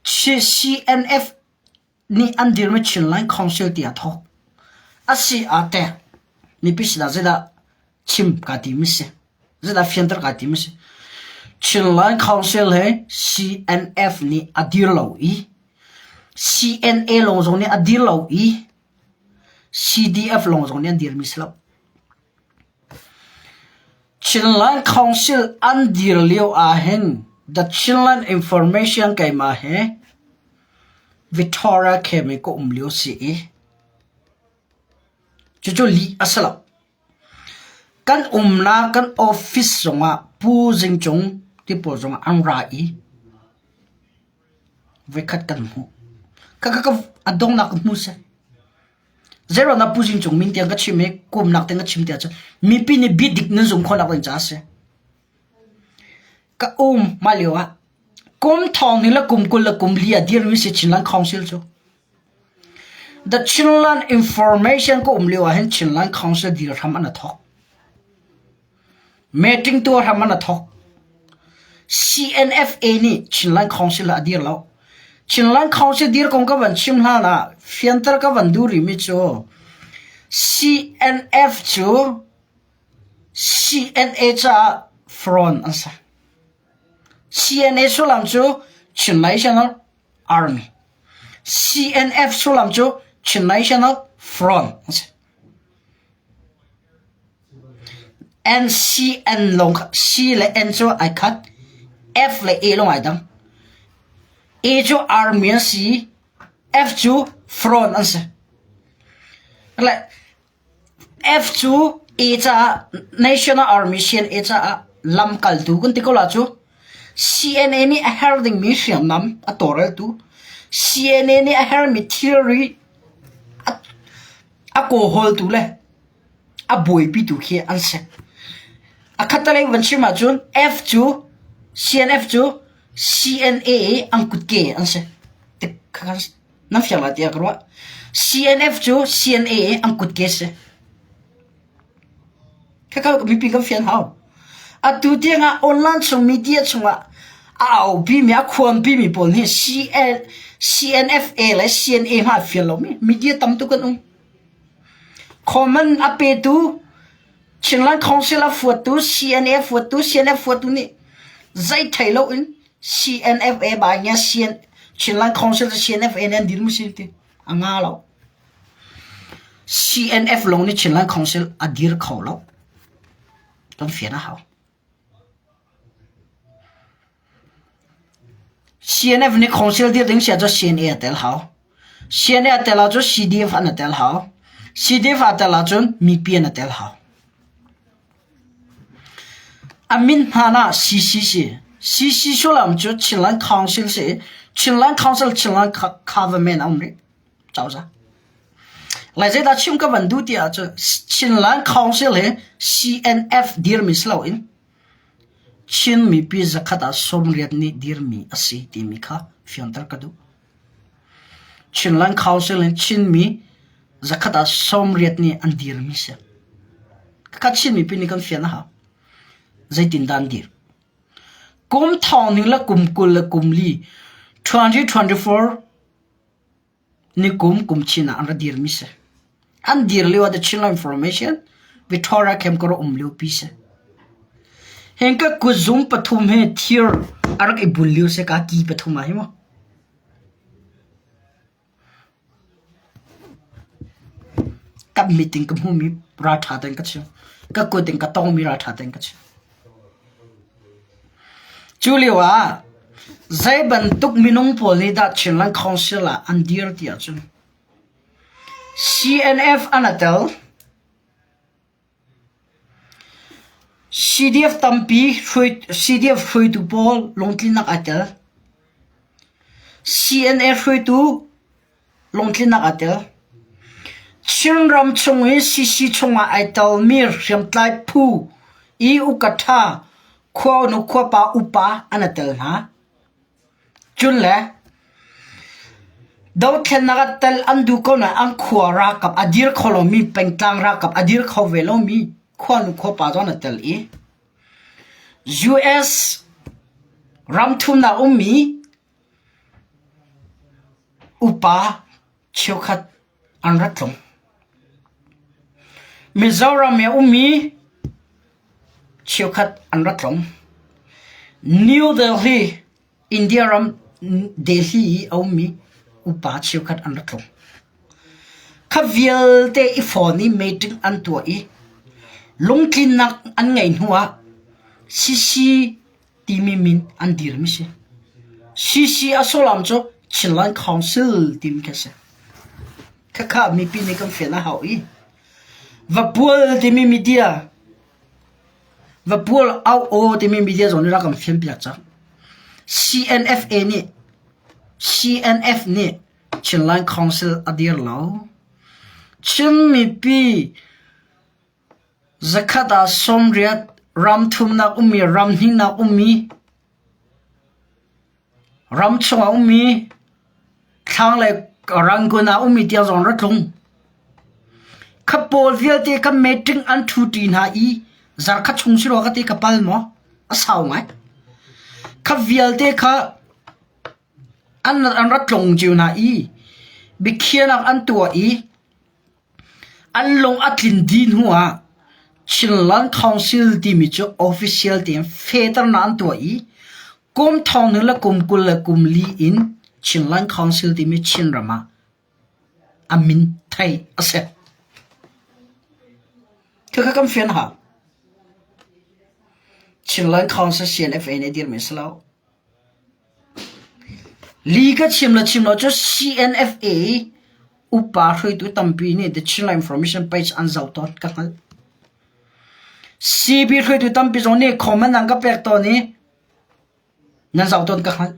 CNF nih an dirmi Chinland Council tiah thawk. A si ah teh mipi sinah zeidah chim kaa tim a si? Zeidah fianter kaa tim a si? Chinland Council hi CNF nih a dir lo i CNA lawng zong nih a dir lo i CDF lawng zong nih an dirmi si lo. Chinland Council an dir lio ahhin The Chinland Information keimah he Victoria Camp i ka um lio si i cucu lih a si lo. Kan umnak kan office zongah Pu Zing Cung ti pawl zongah an ra i voikhat kan hmuh. Ka ka a donghnak ka hmu seh. Zeiruang dah Pu Zing Cung min tiang ka chim i kumnak tiang ka chim tiah cun mipi nih bia dik nan zumh khawhnak ding caah a si. Ka um mah lio ah kum thong hnih le kum 20 le kum li ah dirmi si Chinland Council cu. The Chinland Information ka um lio ah hin Chinland Council dir hram an a thawk. Meeting tuah hram an a thawk. CNFA nih Chinland Council ah a dir lo. Chinland Council dir kong ka van chim hlan ah fianter ka van duh rihmi cu CNF cu CNA caah front an si. CNA sullam cu Chin National Army. CNF sullam cu Chin National Front an si. N C N lawng kha C le N cu ai khat. F le A lawng ai dang. A cu army an si. F cu front an si. Le F cu A caah National Army CNA caah lamkaltu kan ti ko la cu. CNA nih a herh dingmi hriamnam a tawlreltu, CNA nih a herhmi thilri a kawhawltu le a buaipitu khi an si. A khattelei van chim ahcun F cu CNF cu CNA i an kutke an si. Nan fiang lai tiah ka ruah. CNF cu CNA i an kutke si. Khakha mipi kan fian hau. Atu tiangah online chung media chungah a aupimi a khuanpimi pawl nih CN, CNFA le CNA hna fian lomi media tam tuk an um. Comment a petu Chinland Council a fuattu CNA fuattu CNF fuattu nih zei thei loin CNFA ba ngia CN Chinland Council cu CNFA nih an dir mu si ti a nga lo. CNF lawng nih Chinland Council a dir kho lo. Kan fian a hau. CNF nih council dir ding si ahcun CNA a tel hau. CNA a tel ahcun CDF an a tel hau. CDF a tel ahcun mipi an a tel hau. A min hmaan ah CC si. CC sullam cu Chinland Council si. Chinland Council Chinland Government a um rih. Cozah. Lai zeidah chim ka van duh ti ahcun Chinland Council hi CNF dirmi si loin Chin mipi zakhat ah 80 nih dirmi a si timi kha fianter ka duh. Chinland Council in Chinmi zakhat ah 80 nih an dirmi si. Khakha Chin mipi nih kan fian a hau. Zeitindah an dir? Kum thong ning le kum 20 le kum li 2024 Nikum kum chin ah an ra dirmi si. An dir lio ah The Chinland Information Victoria Camp ka rak um lio pi si. Hin ka kutzung pathum hi thir a rak i bul lio si ka ki pathum ah hi mu. Ka mit in ka hmumi ralṭha tein ka chim. Ka kut in ka tongmi ralṭha tein ka chim. Cu lio ah zei bantuk minung pawl nih dah Chinland Council ah an dir ti ahcun CNF an a tel, CDF tampi CDF hruaitu pawl lungtlinnak aa tel, CNA hruaitu lungtlinnak aa tel. Chinram chung i CC chungah ai telmi hriamtlai phu i ukaṭha khuanu khuapa upa an i tel hna. Cun le dothlennak ah tel an duh ko nain an khua ralkap a dir kho lomi pengtlang ralkap a dir kho ve lomi khuanu khuapa zong an i tel i US ramthumnak ummi Upa cheukhat an ra tlung. Mizoram i a ummi cheukhat an ra tlung. New Delhi, India ram Delhi i a ummi upa cheukhat an ra tlung. Kha vialte i fawn i meeting an tuah i lungtlinnak an ngeih hnu ah CC timi min an dirmi si. CC a sullam cu Chinland Council timi khi a si. Khakha mipi nih kan fian a hau i Vapual timi media Vapual au aw timi media zong nih rak kan fian piak cang. CNFA nih CNF nih Chinland Council a dir lo. Chin mipi Zakhat ah 80 ram thumnak ummi ram hnihnak ummi ram chungah ummi thlanglei Rangoon ah ummi tiang zong ra tlung. Kha pawl vialte kha meeting an ṭhuṭi hna i zarkhat chung si rua ka ti ka pal maw? A sau ngai. Kha vialte kha an, an ra tlung cio hna i biakhiahnak an tuah i An lung a tlin dih hnu ah Chinland Council timi cu official tein fehternak an tuah i kum thong le kum 24 in Chinland Council timi Chinram ah a min theih a si. Khakha kan fian hau. Chinland Council CNFA nih a dirmi a si lo. Li ka chim le chim lo cu CNFA upa hruaitu tampi nih The Chinland Information page an zoh tawn ka hngalh. CB hruaitu tampi zong nih comment an ka pek tawn i Nan zoh tawn ka hngalh.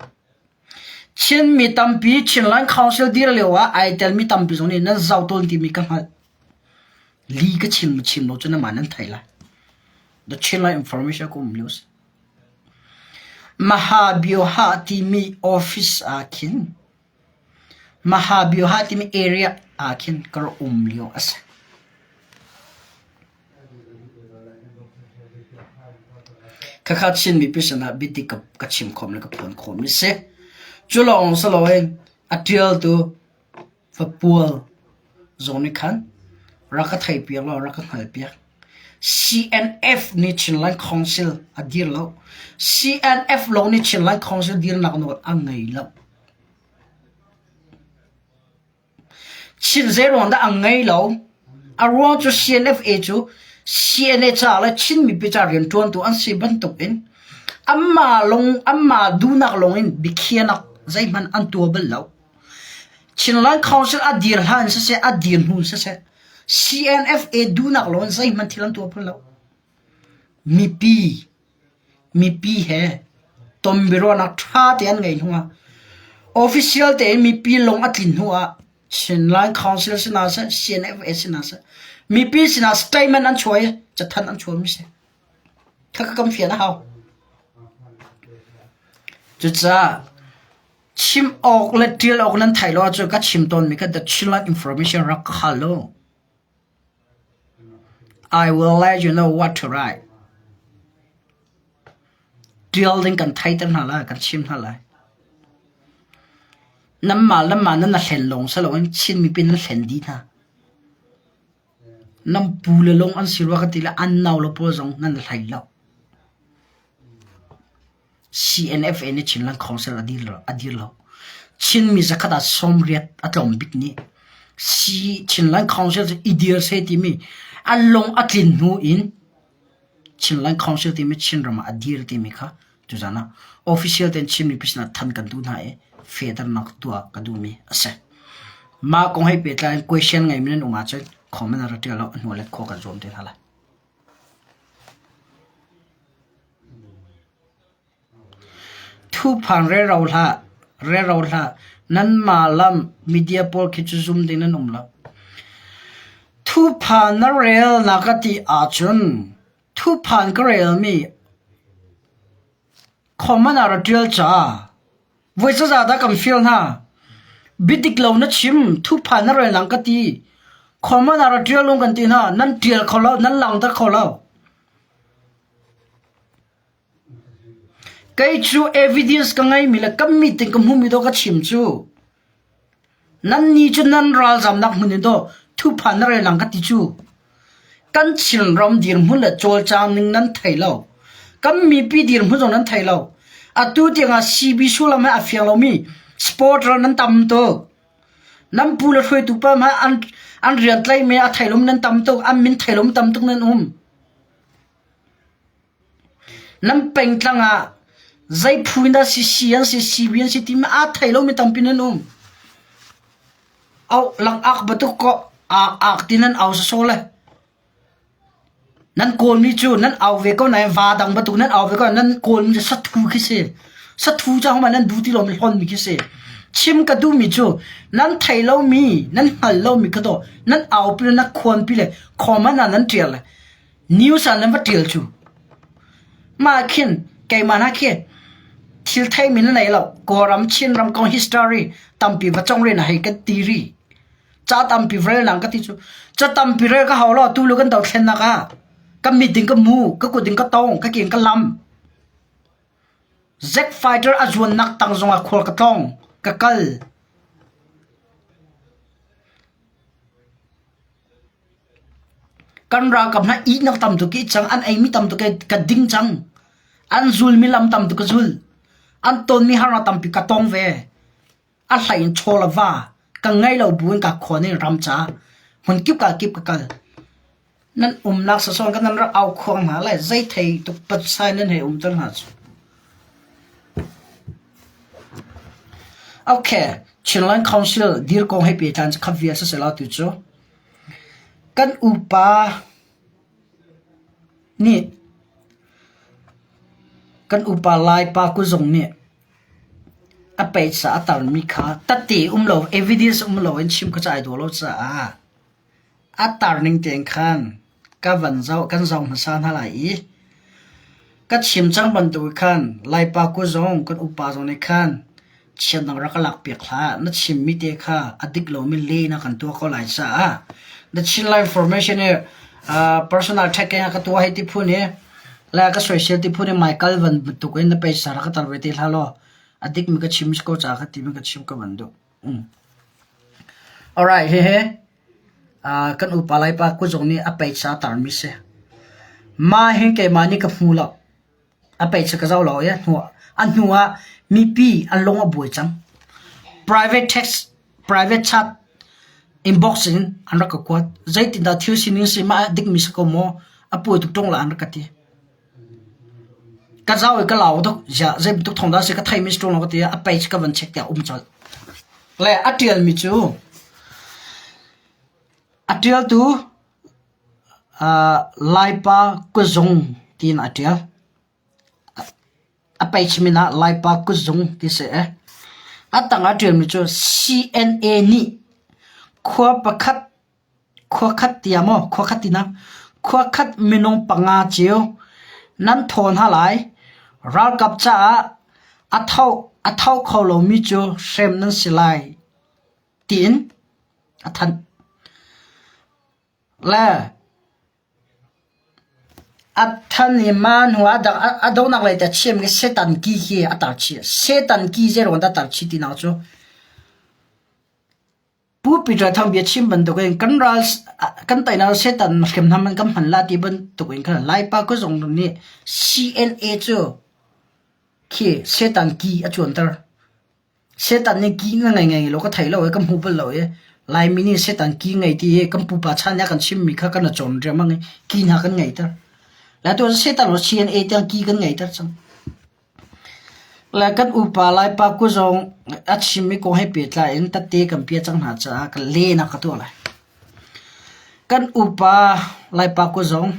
Chinmi tampi Chinland Council dir lio ah ai telmi tampi zong nih nan zoh tawn timi ka hngalh. Li ka chim chim lo cu namah nan thei lai. The Chinland Information ka um lio si. Mahabioha timi office ah khin Mahabioha timi area ah khin ka rak um lio a si. Khakha Chin mipi sinah biadik ka chim khawm le ka phuan khawhmi si. Cu lawng si loin a ṭialtu Vapual zong nih khan rak ka theihpiak law rak ka hngalhpiak. CNF nih Chinland Council a dir lo. CNF lawng nih Chinland Council dirnak nawl a ngei lo. Chin zeiruang dah a ngei lo? A ruang cu CNFA cu CNA ca le Chin mipi ca rianṭuantu an si bantukin anmah lung anmah duhnak lungin biakhiahnak zeihmanh an tuah bal lo. Chinland Council a dir hlan siseh, a dir hnu siseh, CNFA duhnak lawngin zeihmanh thil an tuah bal lo. Mipi Mipi he tonbiaruahnak ṭha tein an ngeih hnuah official tein mipi lung a tlin hnuah Chinland Council sinah seh, CNFA sinah seh, mipi sinah statement an chuah i cathanh an chuahmi si. Khakha kan fian a hau. Cucaah chim awk le ṭial awk nan theih lo ahcun ka chim tawnmi kha the Chinland information rak ka hal u. I will let you know what to write. Ṭial ding kan theiter hna lai, kan chim hna lai. Nanmah lamah nan na hlen lawng si loin Chin mipi nan hlen dih hna. Nan pu le lawng an si rua ka ti le an nau le pawl zong nan hlei lo. CNFA nih Chinland Council a dir lo. A dir lo. Chinmi zakhat ah 80 a tlawm bik nih Chinland Council cu i dir seh timi a lung a tlin hnu in Chinland Council timi Chinram ah a dir timi kha tuzan ah official tein Chin mipi sinah than kan duh hna i fehternak tuah ka duhmi a si. Mah kong he pehtlai in question ngeimi nan um ahcun comment ah rak ṭial law a hnu let khawh kan zuam te hna lai. Thuphan rero hlah, rero hlah. Nanmah lam media pawl khi cu zum ding nan um lo. Thuphan na rel na ka ti ahcun thuphan ka relmi comment ah ra ṭial ca. Voi zazah dah kan fial hna? Biadik lo na chim, thuphan na rel nang ka ti. Comment ah ra ṭial lung kan ti hna, nan ṭial kho lo, nan langhter kho lo. Kei cu evidence ka ngeimi le kan meeting ka hmumi dawh ka chim cu. Nannih cu nan ralzamnak hmun in dawh thuphan na rel lang ka ti cu. Kan Chinram dirhmun le cawlcang ning nan thei lo. Kan mipi dirhmun zong nan thei lo. Atu tiangah CB sullam he a fiang lomi supporter nan tam tuk. Nan pu le hruaitu pa hmanh an, an rian tlaihmi a thei lomi nan tam tuk. An min thei lomi tam tuk nan um. Nan pengtlang ah zei phu in dah si C an si CB an si timi aa thei lomi tampi nan um. Au langak batuk ko ak ak ti nan au sawsawh le. Nan kawlmi cu nan au ve ko nain va dang batuk nan au ve ko nan kawlmi cu sathu khi si. Sathu ca homa nan duh ti lomi hlonmi khi si. Chim ka duhmi cu nan thei lomi nan hngal lomi kha dawh nan aupi le nan khuanpi le comment ah nan ṭial le News ah nan va ṭial cu. Mah khin keimah hna khi thil theimi na nei lo. Kawlram Chinram kong history tampi va cong rin hei kan ti ri. Ca tampi rel nang ka ti cu. Ca tampi rel ka hau lo tu lu kan dothlennak ah ka mit in ka mu, ka kut in ka tong, ka ke in ka lam. Jet fighter a zuannak tang zongah khual ka tlong, ka kal. Kan ralkap hna ihnak tam tuk i cang, an eimi tam tuk i ka ding cang. An zulmi lam tam tuk ka zul. An tonmi harnak tampi ka tong ve. A hlei in chaw le va ka ngei lo buin ka khuan in ram ca hmun kip ka kip ka kal. Nan umnak sasawn ka nan rak au khuang hna lai zei thei tuk patsai nan hei umter hna cu. Okay, Chinland Council dir kong he pehtlai cu khat vial siselaw tu cu kan upa nih kan upa Laipa kuzung nih. A peisa a tarmi kha tate um lo, evidence um lo in chim kha cu ai dawh lo caah a tar ning tein khan ka van zoh, kan zoh hmasa hna lai i ka chim cang bantuk khan Laipa ku zong kan upa zong nih khan chiatnak rak ka lakpiak hlah. Na chimmi te kha a dik lomi le na kan tuah ko lai caah na Chin Lai Information hi uh, personal checking a ka tuah hei ti phun hi le ka soisel ti phun hi Michael van bantuk in na peisa rak ka tar ve te hlah law a dikmi ka chim ko caah ka timi ka chim ka van duh. Mm. Alright, hihi uh, kan upa Laipa kuzung nih a peisa tarmi si. Mah hi keimah nih ka hmu lo. A peisa ka zoh lo i hnu a hnu ah mipi an lung a buai cang. Private text, private chat, inbox in an rak ka kuat. Zeitindah thil sining si mah dikmi si ko maw? A puai tuk ṭung la an rak ka ti. Ka zau i ka lau tuk. Ziah zeibantuk thawng dah a si ka theimi si ṭung lo ka ti i a page ka van check tiah a um colh. Le a ṭialmi cu a ṭialtu uh, Laipa Kuzung tiin a ṭial. A page min ah Laipa Kuzung ti si. A tang ah ṭialmi cu CNA nih khua pakhat Khuakhat tiah maw khuakhat tinak khuakhat minung panga cio nan thaw hna lai. Ralkap caah a tho a tho kho lomi cu hrem nan si lai tiin a thanh. Le a than i mah hnu ah a donak lei te chiam khi Satan ki khi a tar chih. Satan ki zeiruang dah a tar chih tinak cu Pu Peter Thang biachim bantukin kan ral kan teinak Satan hriamnam an kan hman la ti bantukin khan Laipa kuzung nih CNA cu khi Satan ki a cuanter. Satan nih ki na ngei ngei lo ka thei lo i ka hmu bal lo i Laimi nih Satan ki ngei ti hi kan pupa chan nih a kan chimmi kha kan i cawn riangmang i ki hna kan ngeiter. Le tu Satan cu CNA tiang ki kan ngeiter cang. Le kan upa Laipa kuzawng a chimmi kong he pehtlai in tette kan piah cang hna caah ka lehnak ka tuah lai. Kan upa Laipa kuzawng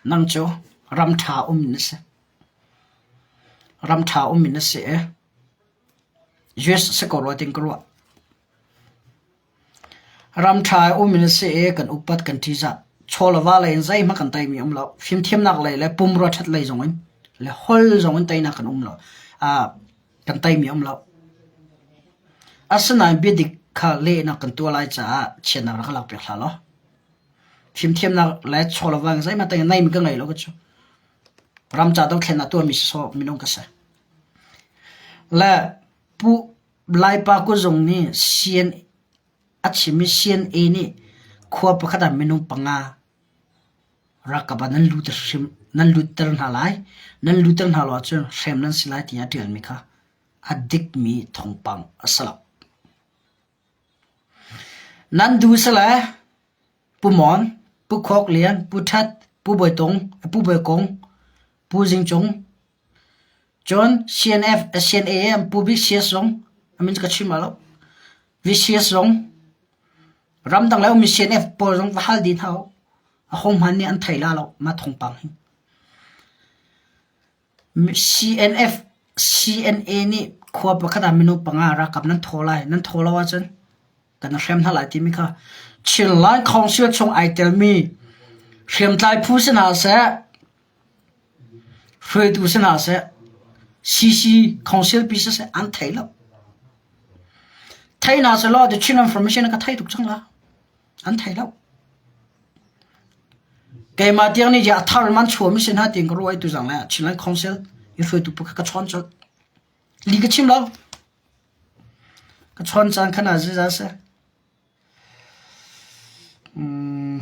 nang cu ram ṭha um in na si. Ram ṭha um in na si i US si ko rua tiin ka ruah. Ram ṭha um in a si i kan upat kan ṭihzah. Chaw le va lei in zeihmanh kan teimi um lo. Fimthiamnak lei le pumrua ṭhat lei zong in le holh zong in teinak kan um lo. Ah, kan teimi um lo. Asinain biadik kha lehnak kan tuah lai caah chiatnak rak ka lakpiak hlah law. Fimthiamnak le chaw le va in zeihmanh tei neimi ka ngei lo ka cu. Ram ca dothlennak tuahmi sawsawh minung ka si. Le Pu Laipa kuzung nih sian a chim i CNA nih khua pakhat ah minung panga ralkap ah nan lut hrim nan lutter hna lai. Nan lutter hna lo ahcun hrem nan si lai tiah a ṭialmi kha a dikmi thawngpang a si lo. Nan duh sile Pu Mon, Pu Khawk Lian, Pu That, Pu Bawi Tung, Pu Bawi Kung, Pu Zing Cung, Cun CNF, CNA an pu VCS zong a min cu ka chim lo. VCS zong ramdang le ummi CNF pawl zong va hal dih hna u. A ho hmanh nih an thei la lo mah thawngpang hi. CNF, CNA nih khua pakhat ah minung panga ralkap nan thaw lai. Nan thaw lo ahcun kan hrem hna lai timi kha Chinland Council chung ai telmi hriamtlai phu si hna seh, Hruaitu si hna seh, CC Council pi siseh an thei lo. Thei hna sehlaw the Chin Information ka thei tuk cang la. An thei lo. Keimah tiang nih a thar man chuami si hna tiin ka ruah i tuzang le Chinland Council i hruaitu pakhat ka chawn colh. Li ka chim lo. Ka chawn caan khan ah ziza seh. Mm.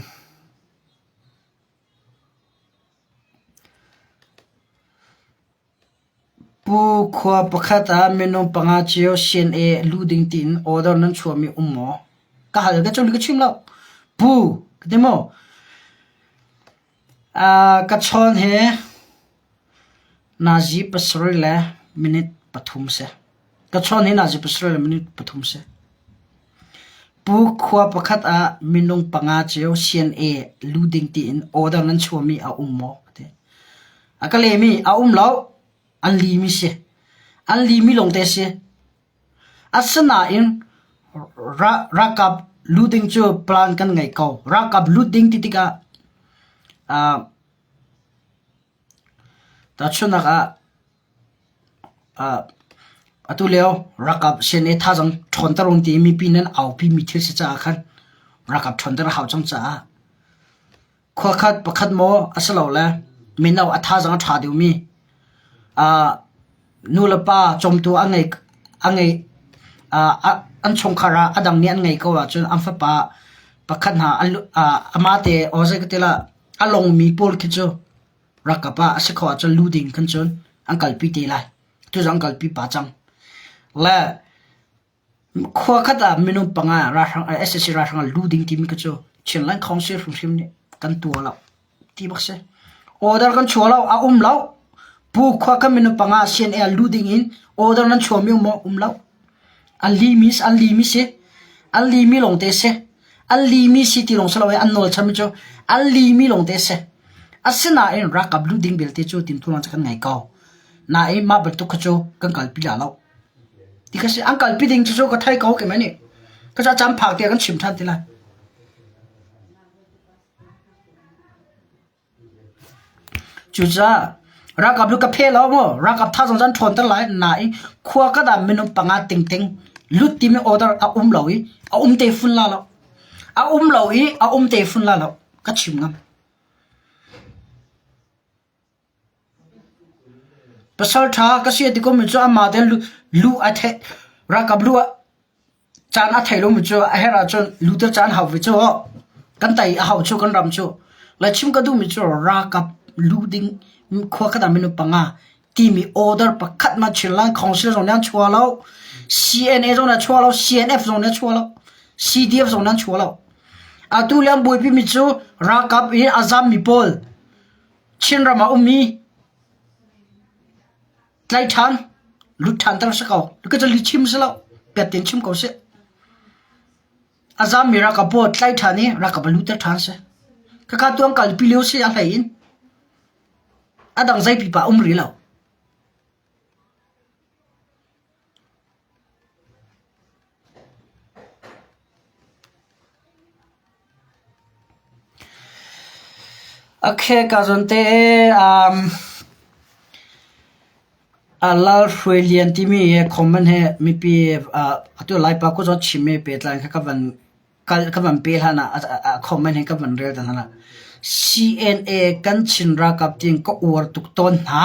Pu khua pakhat ah minung panga cio CNA luh ding tiin order nan chuahmi um maw? Ka hal ka cu ka chim lo. Pu ka ti maw? Ka chawn he nazi pasarih le minute pathum si. Ka chawn hi nazi pasarih le minute pathum si. Pu khua pakhat ah minung panga cio CNA lu ding tiin order nan chuahmi a um maw? Ka ti. A ka lehmi a um lo. An limi si. An limi lawngte si. Asinain ralkap lut ding cu plan kan ngei ko. Ralkap lut ding ti tikah tahchunhnak ah atu lio ralkap CNA thazaang ṭhawnter un ti mipi nih an aupi mi thil si caah khan ralkap ṭhawnter a hau cang caah Khua khat pakhat maw asilole mino a thazaang a ṭha deuhmi nulepa cawmtu a ngei a ngei an chungkhar ah a dang nih an ngei ko ahcun an fapa pakhat hna amah te aw zei ka ti lah a longmi pawl khi cu ralkap ah a si kho ahcun lu ding khan cun an kalpi te lai. Tuzaan an kalpi pah cang. Le Khua khat ah minung panga ralhrang sac ralhrang ah lu ding timi kha cu Chinland Council hrimhrim nih kan tuah lo ti bak si. Order kan chuah lo, a um lo. Pu khua khat minung panga CNA ah lu ding in order nan chuahmi um maw? Um lo. An limi an limi si. An limi lawngte si. An limi si ti lawng si lo i an nawl chanmi cu an limi lawngte si. Asinain ralkap lu ding belte cu timhtuahnak cu kan ngei ko. Nain mah bantuk kha cu kan kalpi la lo. Ti kha si an kalpi ding cu ka thei ko keimah nih. Ka ca caan phak tiah kan chim ṭhan ti lai. Cucaah ralkap lu ka phe lo maw ralkap thazaang zan ṭhawnter lai nain khua ka dah minung panga tingting lut timi order a um lo i a um te fun la lo. A um lo i a um te fun la lo ka chim ngam. Pasal ṭha ka si a ti komi cu amah tein lu a theih ralkap lu ah caan a thei lomi cu a herh ahcun lu te caan hau ve cu kan tei a hau cu kan ram cu. Lai chim ka duhmi cu ralkap lu ding khua khat ah minung panga timi order pakhat hmanh Chinland Council zong nih an chuah lo, CNA zong nih a chuah lo, CNF zong nih a chuah lo, CDF zong nih an chuah lo. Atu le an buaipimi cu ralkap in a zammi pawl Chinram ah ummi tlaih ṭhan, lut ṭhan ter si ko. Ka cu lihchim si lo, piat tein chim ko sih. A zammi ralkap pawl tlaih ṭhan i ralkap a lutter ṭhan si. Khakha tuang kalpi lio si a hlei in. A dang zei pipa um rih lo. Okay, ka zawn te um, Lal Hruai Lian timi he comment he mipi uh, atu Laipa ko zawn chim mi pehtlai kha ka van kal ka van pe hlan ah a comment he ka van rel ta hna. CNA kan Chin ralkap tiin ka uar tuk tawn hna.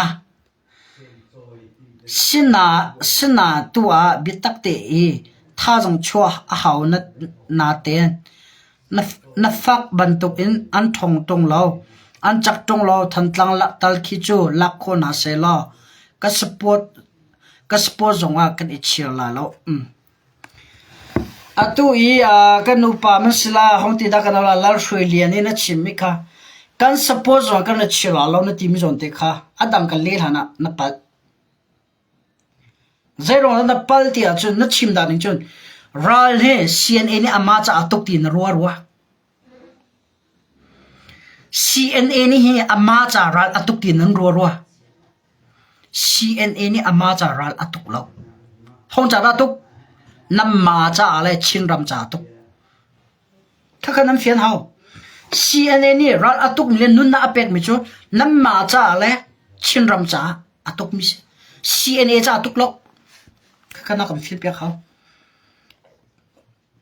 Sina tu ah biatak te i thazaang chuah a hau natein na fak bantukin an ṭhawng ṭung lo. An cak ṭung lo. Thantlang tal khi cu lak khawh hna sehlaw ka support zongah kan i chir lai lo. Atu i kan nupa man si la, hong ti dah kan la Lal Hruai Lian in a chimmi kha kan support zong kan ra chir la lo na timi zawn te kha a dang kan leh hlan ah na palh. Zeiruang dah na pal ti ahcun na chim dan ning cun ral hi CNA nih amah caah tuk ti na rua rua. CNA nih hi amah ca ral a tuk ti nan rua rua. CNA nih amah ca ral a tuk lo. Hong ca dah tuk? Nanmah caah le Chinram ca tuk. Khakha nan fian hau. CNA nih ral a tukmi le nunnak a pekmi cu nanmah caah le Chinram caah a tukmi si. CNA caah tuk lo. Khakha na kan fian piak hau.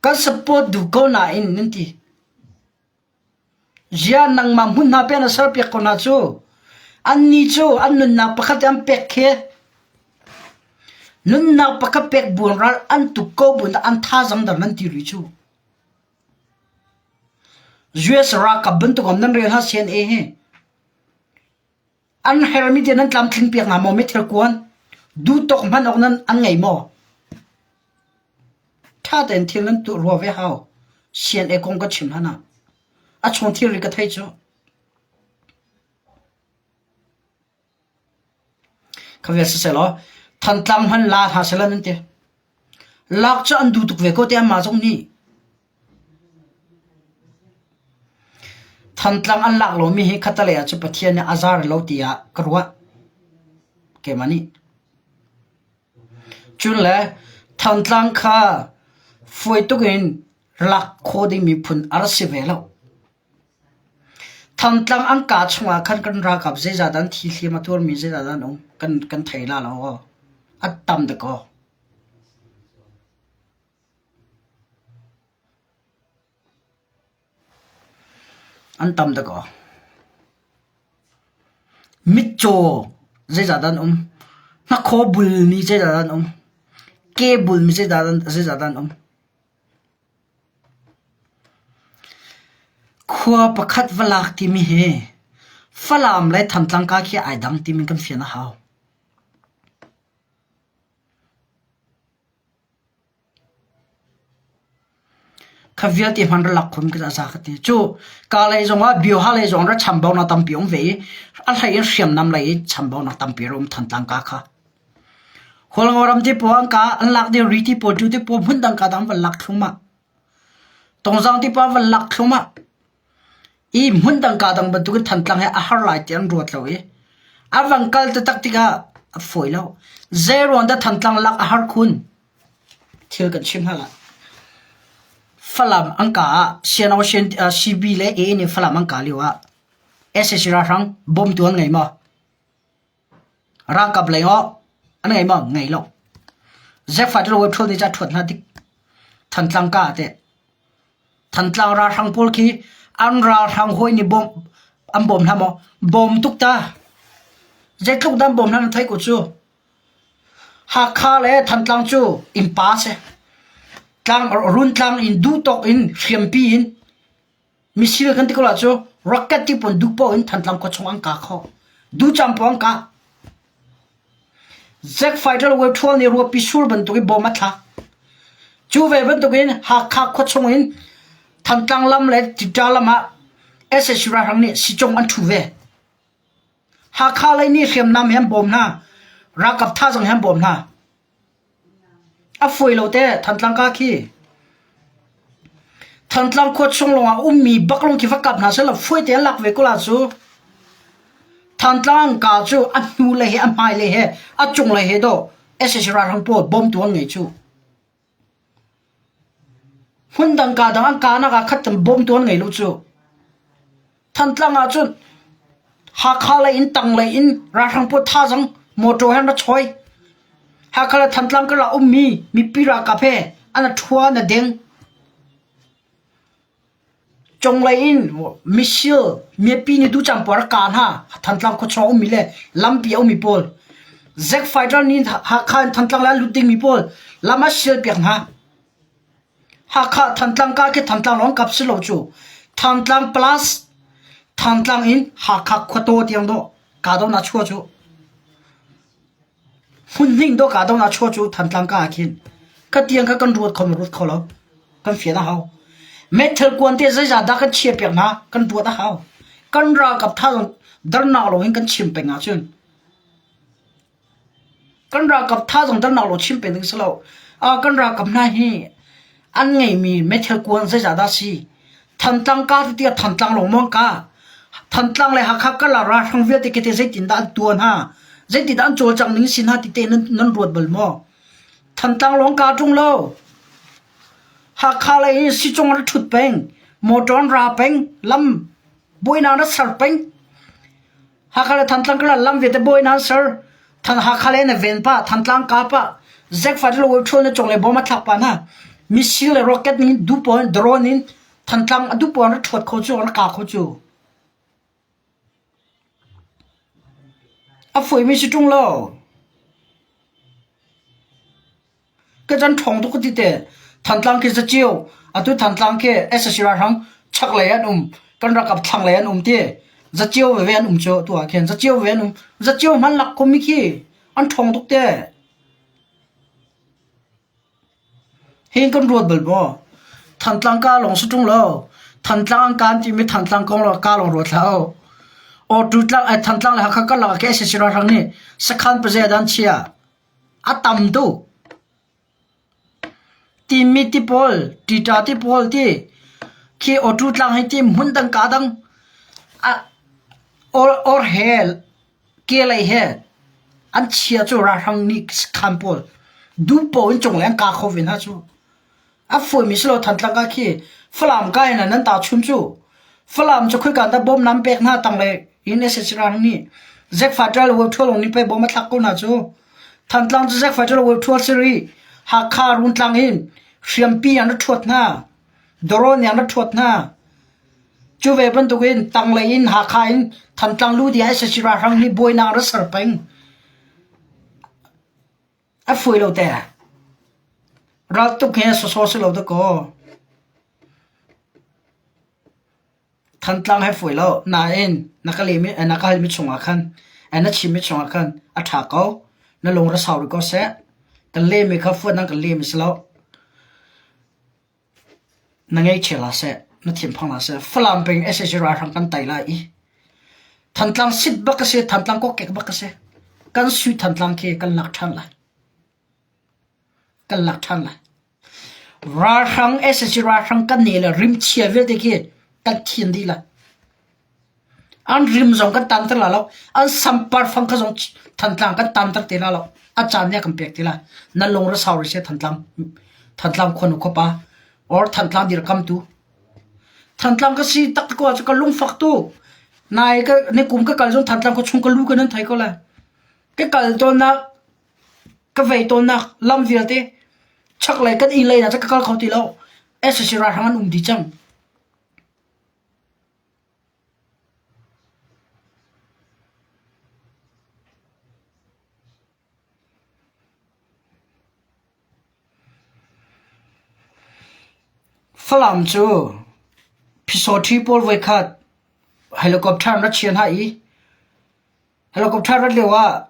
Kan support duh ko nain nan ti. Ziah nangmah hmunhma pe na serpiak ko hna cu? Annih cu an nunnak pakhat an pek khi nunnak pakhat pek buan ral an tuk ko buin an thazang dar nan ti rih cu. US ralkap bantuk am nan rel ha CNA hi. An hermi te nan tlamtling piak hna maw meithal kuan? Duhtawk hman awk nan an ngei maw? Ṭha tein thil nan tuah rua ve hau. CNA kong ka chim hlan ah. A chung thilri ka thei cu. Khavel siselaw Thantlang hman la hna selaw nan ti. Lak cu an duh tuk ve ko te anmah zong nih. Thantlang an lak lomi hi khatalei ah cun Pathian nih a zar lo tiah ka ruah. Keimah nih. Cun le Thantlang kha fawi tuk in lak khawh dingmi phun a rak si ve lo. Thantlang an kaa chungah khan kan ralkap zeizah dah an thi hliam a tuarmi zeizah dah an um kan kan thei la lo aw. A tam dakaw. An tam dakaw. Mitcaw zeizah dah an um? Hnakhaw bulmi zeizah dah an um? Ke bulmi zeizah dah an um? Khua pakhat va lak timi hi Falam le Thantlang ka khi ai dang timi kan fian a hau. Kha vialte hman ra lak khun ka za ka ti. Cu ka lei zongah bioha lei zong ra chambaunak tampi um ve i a hlei in hriamnam lei i chambaunak tampi ra um Thantlang ka kha. Hualngo ram te pawl an ka an lak ding ri ti pawl tu te pawl hmun dang ka dang van lak thlumah. Tongzang ti pawl van lak thlumah. I hmun dang ka dang bantukin Thantlang he a har lai ti an ruat lo i a van kal taktak tikah a fawi lo. Zeiruang dah Thantlang lak a har khun? Thil kan chim hna lai. Falam an ka ah CNO CB le AA nih Falam an ka lio ah sac ralhrang bawmtu an ngei maw? Ralkap lei aw an ngei maw? Ngei lo. Zefat le web ṭhuat nih ca ṭhuat hna tik Thantlang ka ah teh Thantlang ralhrang pawl khi an ralhrang hawi nih bawm an bawm hna maw? Bawm tuk ta. Zeitluk dah an bawm hna na theih ko cu. Hakha le Thantlang cu innpa si. Tlang Runtlang in duhtawk in hriampi in Missile kan ti ko la cu rocket ti pon duh paoh in Thantlang khua chung an kah kho. Ducam paoh an kah. Zack fighter web ṭhual nih ruahpi sur bantuk in bom a thlak. Cu ve bantukin Hakha khua chung in Thantlang lam le Ṭiṭa lam ah sac ralhrang nih sicung an ṭhu ve. Hakha lei nih hriamnam he an bawm hna. Ralkap thazaang he an bawm hna. A fawi lo te Thantlang ka khi. Thantlang khua chung lawngah ummi bak lawng khi va kap hna seh law fawi te an lak ve ko la cu. Thantlang ka cu a hnu lei he a hmai lei he a cung lei he dawh sac ralhrang pawl bawmtu an ngei cu. Hmundang kaa dang an kaa nak ah khat cun bawmtu an ngei lo cu. Thantlang ah cun Hakha lei in tanglei in ralhrang pawl thazaang motor he an ra choi. Hakha le Thantlang karlak ummi mipi ralkap he an a ṭhua an a deng. Cunglei in missile mipi nih ducam pawl rak kah hna. Thantlang khuachung a ummi le lampi a ummi pawl. Zack fighter nih Hakha in Thantlang le an lut dingmi pawl lam a sial piak hna. Hakha Thantlang ka khi Thantlang lawng kap si lo cu. Thantlang plus Thantlang in Hakha khuataw tiang dawh kahdohnak chuah cu. Hmunhning dawh kahdohnak chuah cu Thantlang ka ah khin ka tiang kha kan ruat kho maw ruat kho lo kan fian a hau. Meithal kuan te zeizah dah kan chiah piak hna kan ruat a hau. Kan ralkap thazaang darnak lawng in kan chim peng ahcun kan ralkap thazaang darnak lawng chim peng ding si lo. Ah kan ralkap hna hi an ngeihmi meithal kuan zeizah dah si? Thantlang ka ti tiah Thantlang lawng maw an kah? Thantlang le Hakha karlak ralhrang vialte khi teh zeitindah an tuah hna? Zeitindah an cawlcangh ning si hna ti te nan, nan ruat bal maw? Thantlang lawng kaa ṭung lo. Hakha lei in sicung an ṭhut peng, motor an ra peng, lam buainak an ser peng. Hakha le Thantlang karlak lam vialte buainak an ser. Than Hakha le na ven pah, Thantlang ka pah, Zekfat le ṭhual na cung le bom a thlak pah hna. Missile le rocket ning du pawn drone in Thantlang a du pawn ra ṭhuat kho cu, ra ka kho cu. A fawi mi si ṭung lo. Ka can ṭhawng tuk ka ti te. Thantlang khi zaceo, atu Thantlang khi sac ralhrang chaklei an um, kan ralkap thlanglei an um ti. Zaceo veve an um cu tu ah khin zaceo veve an um. Zaceo hman lak ko mi khi an ṭhawng tuk te. Hin kan ruat bal maw? Thantlang ka lawng si ṭung lo. Thantlang an kaan timi Thantlang kong lo ka lawng ruat hlah u. Awtu tlang, eh, Thantlang le Hakha karlak ah khi sac ralhrang nih sakhan pazei ah dah an chiah. A tam tuk. Timi ti pawl, ṭiṭa ti pawl ti khi awṭu tlang hi ti hmun dang kaa dang or, or he kelei he an chia cu ralhrang nih khan pawl. Duh paoh in cunglei an ka kho ve hna cu. A fuimi si lo Thantlang ka khi Falam ka in nan ta chun cu. Falam cu khoi kan dah bom nam pek hna tanglei in SSC rang nih Zack Fatal wo thua long ni pe bom a thlak ko hna cu. Thantlang cu Zack Fatal wo thua siri Hakha Runtlang in hriampi an ra thuat hna. Doron an ra thuat hna. Cu ve bantukin tanglei in Hakha in Thantlang lu ding SSC ralhrang nih buainak ra ser peng. A fawi lo te. Raltuk hi sawsawh si lo dakaw. Thantlang he fawi lo. Nain na ka lehmi na ka halmi chungah khan na chimmi chungah khan a ṭha ko. Na lung ra sau rih ko seh. Kan lehmi kha fuat nan kan lehmi si lo. Na ngaihchia hlah seh, na thinphang hlah seh. Falam peng sac ralhrang kan tai lai i Thantlang sit bak a si, Thantlang kokek bak a si. Kan sui Thantlang khi kan lak ṭhan lai. Kan lak ṭhan lai. Ralhrang sac ralhrang kan ne le rimchia vialte khi kan thian dih lai. An rim zong kan tanter la lo. An sampar fang kha zong Thantlang kan tanter te la lo. A caan nih a kan pek te lai. Na lung ra sau rih seh Thantlang Thantlang khuanu khuapa or Thantlang dirkamtu. Thantlang ka si tak ko ahcun ka lungfak tuk. Nai ka ni kum ka kal zong Thantlang khua chung ka lu ka nan thei ko lai. Ka kal tawnnak ka vei tawnnak lam vialte chaklei kan inn lei ah cun ka kal kho ti lo. SAC ralhrang an um dih cang. Falam cu phisawṭhi pawl voikhat helicopter an ra chia hna i helicopter rat lioah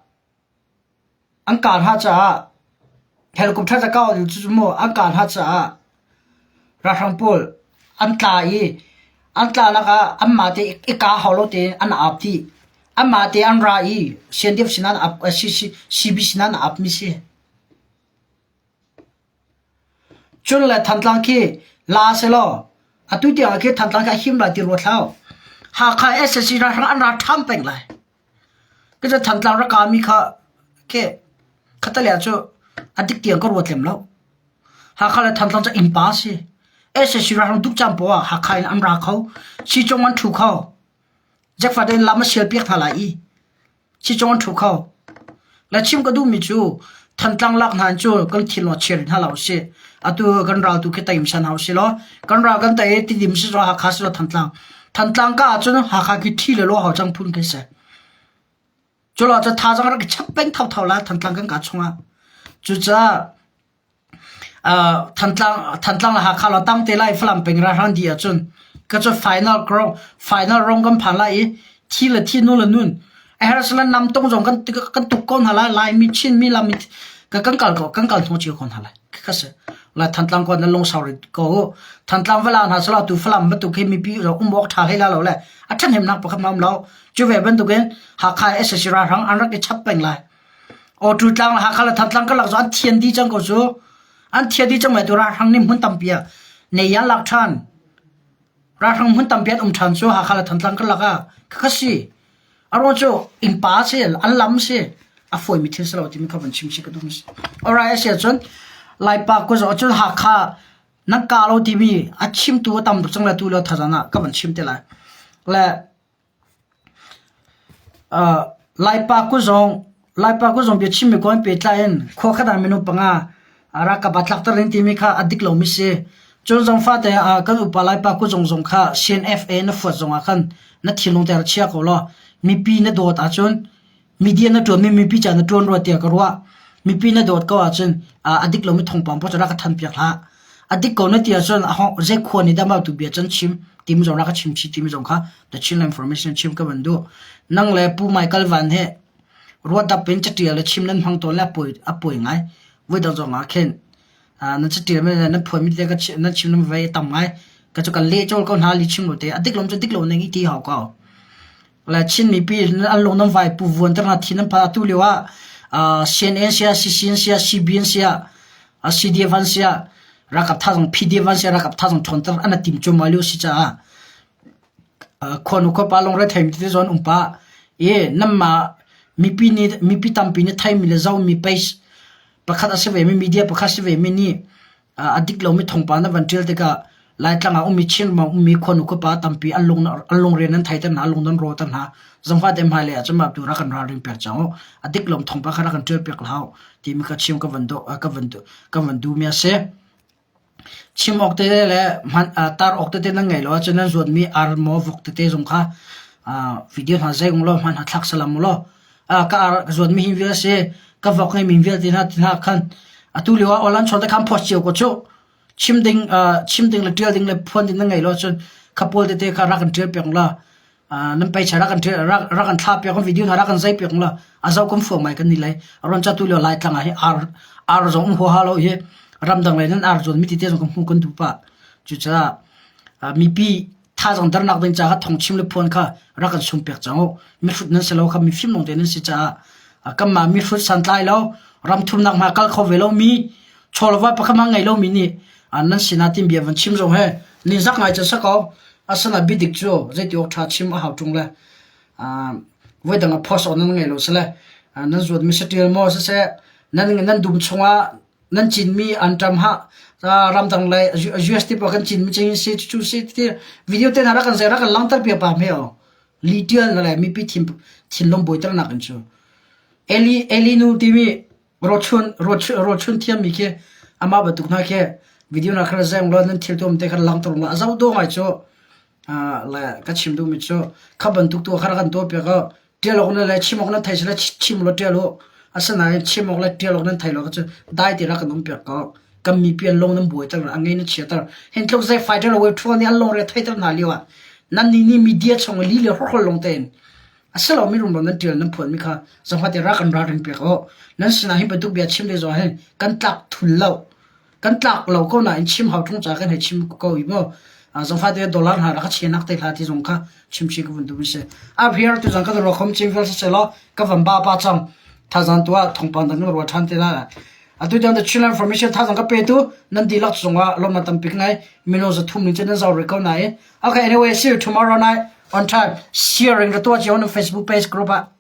An kah hna caah helicopter ca kau cu mu an kah hna caah ralhrang pawl an tla i an tlanak ah anmah te i kah hau lo tein an ap dih. Anmah te an ra i CNDF sinah an ap CB sinah an ap mi si. Cun le Thantlang khi la selaw atu tiang ah khi Thantlang khi a him lai ti ruat hlah u. Hakha sac ralhrang an ra ṭham peng lai. Ka cu Thantlang rak kami kha khi khatalei ah cu a dik tiang ka ruat lem lo. Hakha le Thantlang cu innpa a si. Sac ralhrang duh caan poah ah Hakha in an ra kho. Sicung an ṭhu kho. Jakfat in lam a sial piak hna lai i sicung an ṭhu kho. Le chim ka duhmi cu Thantlang lak hna cu kan thinlung chia rih hna lo usih. Atu kan ral tu khi teim san hau si law kan ral kan tei i Tidim si zong Hakha si law Thantlang. Thantlang ka ahcun Hakha khi thi le lo hau cang phun khi si. Cu lo cu thazaang rak i chap peng thotho la Thantlang kan ka chungah. Cucaah Thantlang Thantlang le Hakha lo tang te lai Falam peng ralhrang dih ahcun ka cu final rong final rong kan phan lai i thi le thi nu le nun a herh sila nam tong zong kan kan tuk ko hna lai Laimi Chinmi Lami ka kan kal ko kan kal hnu cio ko hna lai ka si la Thantlang ko na lungsau rit ko Thantlang vala hna sala tu Falam bantuk hi mipi um awk tha hlei la lo le a ṭhahnemnak pakhat ma um lo cu ve bantukin Hakha SSC ralhrang an rak i chap peng lai Awṭu tlang le Hakha le Thantlang karlak cu an thian dih cang ko cu. An thian dih cang mai tu ralhrang nih hmun tampi ah nei an lak ṭhan. Ralhrang hmun tampi an um ṭhan cu Hakha le Thantlang karlak ah khakha si. A ruang cu innpa si, an lam si, a fawimi thil si lo timi kha van chim si ka duh si. Alright, a si ahcun Laipa kuzawh ahcun Hakha nan ka lo timi a chimtu a tam tuk cang le tu le thazan ah ka van chim te lai. Le Laipa kuzawng Laipa kuzawng biachimmi kong he pehtlai in khua khat ah minung panga ralkap aa tlakter ding timi kha a dik lomi si. Cun zong fate ah kan upa Laipa kuzawng zong kha CNFA na fuat zongah khan na thinlung te rak chia ko law mipi na dawt ahcun Media na ṭuanmi mipi ca na ṭuan rua tiah ka ruah. Mipi na dawt ko ahcun a dik lomi thawngpang paoh cu rak ka thanpiak hlah. A dik ko na ti ahcun zei khua nih dah mah tu bia can chim timi zong rak ka chim chih timi zong kha The Chinland Information chim ka van duh. Nang le Pu Michael Van he ruahdap in caṭial le chim nan hmang tawn le a pawi, a pawi ngai. Voi dang zong ah khin nan caṭial mi le nan phuanmi te ka nan chim nan vei a tam ngai. Ka cu kan leh cawl ko hna li chim lo te. A dik lom cu dik lo ning i ti hau ko. Le Chin mipi an lung nan vai pu vuan ter hna thin an phan atu lio ah CNN sia CCN sia CBN sia CDF an sia ralkap thazang PDF an sia ralkap thazang ṭhawnter an tim cuahmah lio si caah khuanu khuapa lungre theimi tete zawn um pah i nanmah mipi nih mipi tampi nih theimi le zohmi page. Pakhat a si vemi media pakhat si vemi nih a dik lomi thawngpang na van ṭial tikah Laitlang ah ummi Chin ram ah ummi khuanu khuapa tampi an lung an lungrian nan theiter hna, an lung nan rawter hna. Zangfah te hmailei ah cun mah tu rak kan ralring piak cang u. A dik lomi thawngpang kha rak kan ṭial piak hlah u timi kha chim ka van duh ka van duh ka van duhmi a si. Chim awk tete le hman tar awk tete nan ngei lo ahcun nan zuatmi ar maw vok tete zong kha video hna zei ung law hman hna thlak salam u law ka ar ka zuatmi hi vial si ka vok ngeimi vialte hna ti hna khan atu lio ah online chawn te khan post cio ko cu chim ding chim ding le ṭial ding le phuan ding na ngei lo ahcun kha pawl tete kha rak kan ṭial piak la nan peicha rak kan rak kan thla piak video hna rak kan zai piak la a zoh kan fuang mai kan ni lai ron cha tu lio lai tlang ah hi ar ar zong um huaha lo hi ramdang lei nan ar zuan mi tete zong kan hmu kan duh pa cucaah mipi thazang darnak ding caah thongchim le phuan kha rak kan sum piak cang u mihrut nan si lo kha mifim lawng te nan si caah kanmah mihrut santlai lo ram thumnak hma kal kho ve lo mi chawlva pakhat ma ngei lo mi nih nan sinah tin bia van chim zong he ningzak ngai cun sako asana bidik cu zeiti awk ṭha chim a hau ṭung le voi dang a post on nan ngei lo sile nan zuat mi satial maw siseh nan nan dum chungah nan cinmi anṭam ha ramdang lei US ti pa kan cinmi cing si cu si ti video te hna rak kan zei rak kan langter piak pa hme o li tial na le mipi thin thinlung buaiter nak in cu Eli Eli nu timi rochun rochun thiam mi khi amah bantuk hna khi video na khar zeng lo nan thil tuam te khan langter la azau do ngai cu le ka chim duh mi cu kha bantuk tu kha kan tuah piak ṭial awk na le chim awk nan thei sile chim law ṭial u. Asinain chim awk le ṭial awk nan thei lo cu dai te rak kan um piak ko. Kan mipi an lung nan buaiter a ngei na chiater. Hin tluk zei fighter away ṭhuan nih an lungre theiter hna lio ah nan nih nih media chung li le horhol long tein a si lomi rumro nan ṭial nan phuan mi kha zangfah te rak kan ralring piak u. Nan sinah hi bantuk bia chim le zong hin kan tlak thul lo. Kan tlak lo ko nain chim hau ṭung ca kan hei chim ko i mu. Zangfah te dollar hna rak ka chianak te hla ti zong kha chimchi ka vun duh mi si. Up here tu zang kan ruah khom cing fel se law ka van ba pa cang. Thazang tu ah thongpang dang kan ruah ṭhan te la. Atu tiang the Chinland Information thazang ka pe tu nan dihlak zongah lawmnak tampi ngai mino za thum ning cun nan zau rih ko nain. Okay, anyway, see you tomorrow night on time. Sharing ra tuah cio na Facebook page group ah.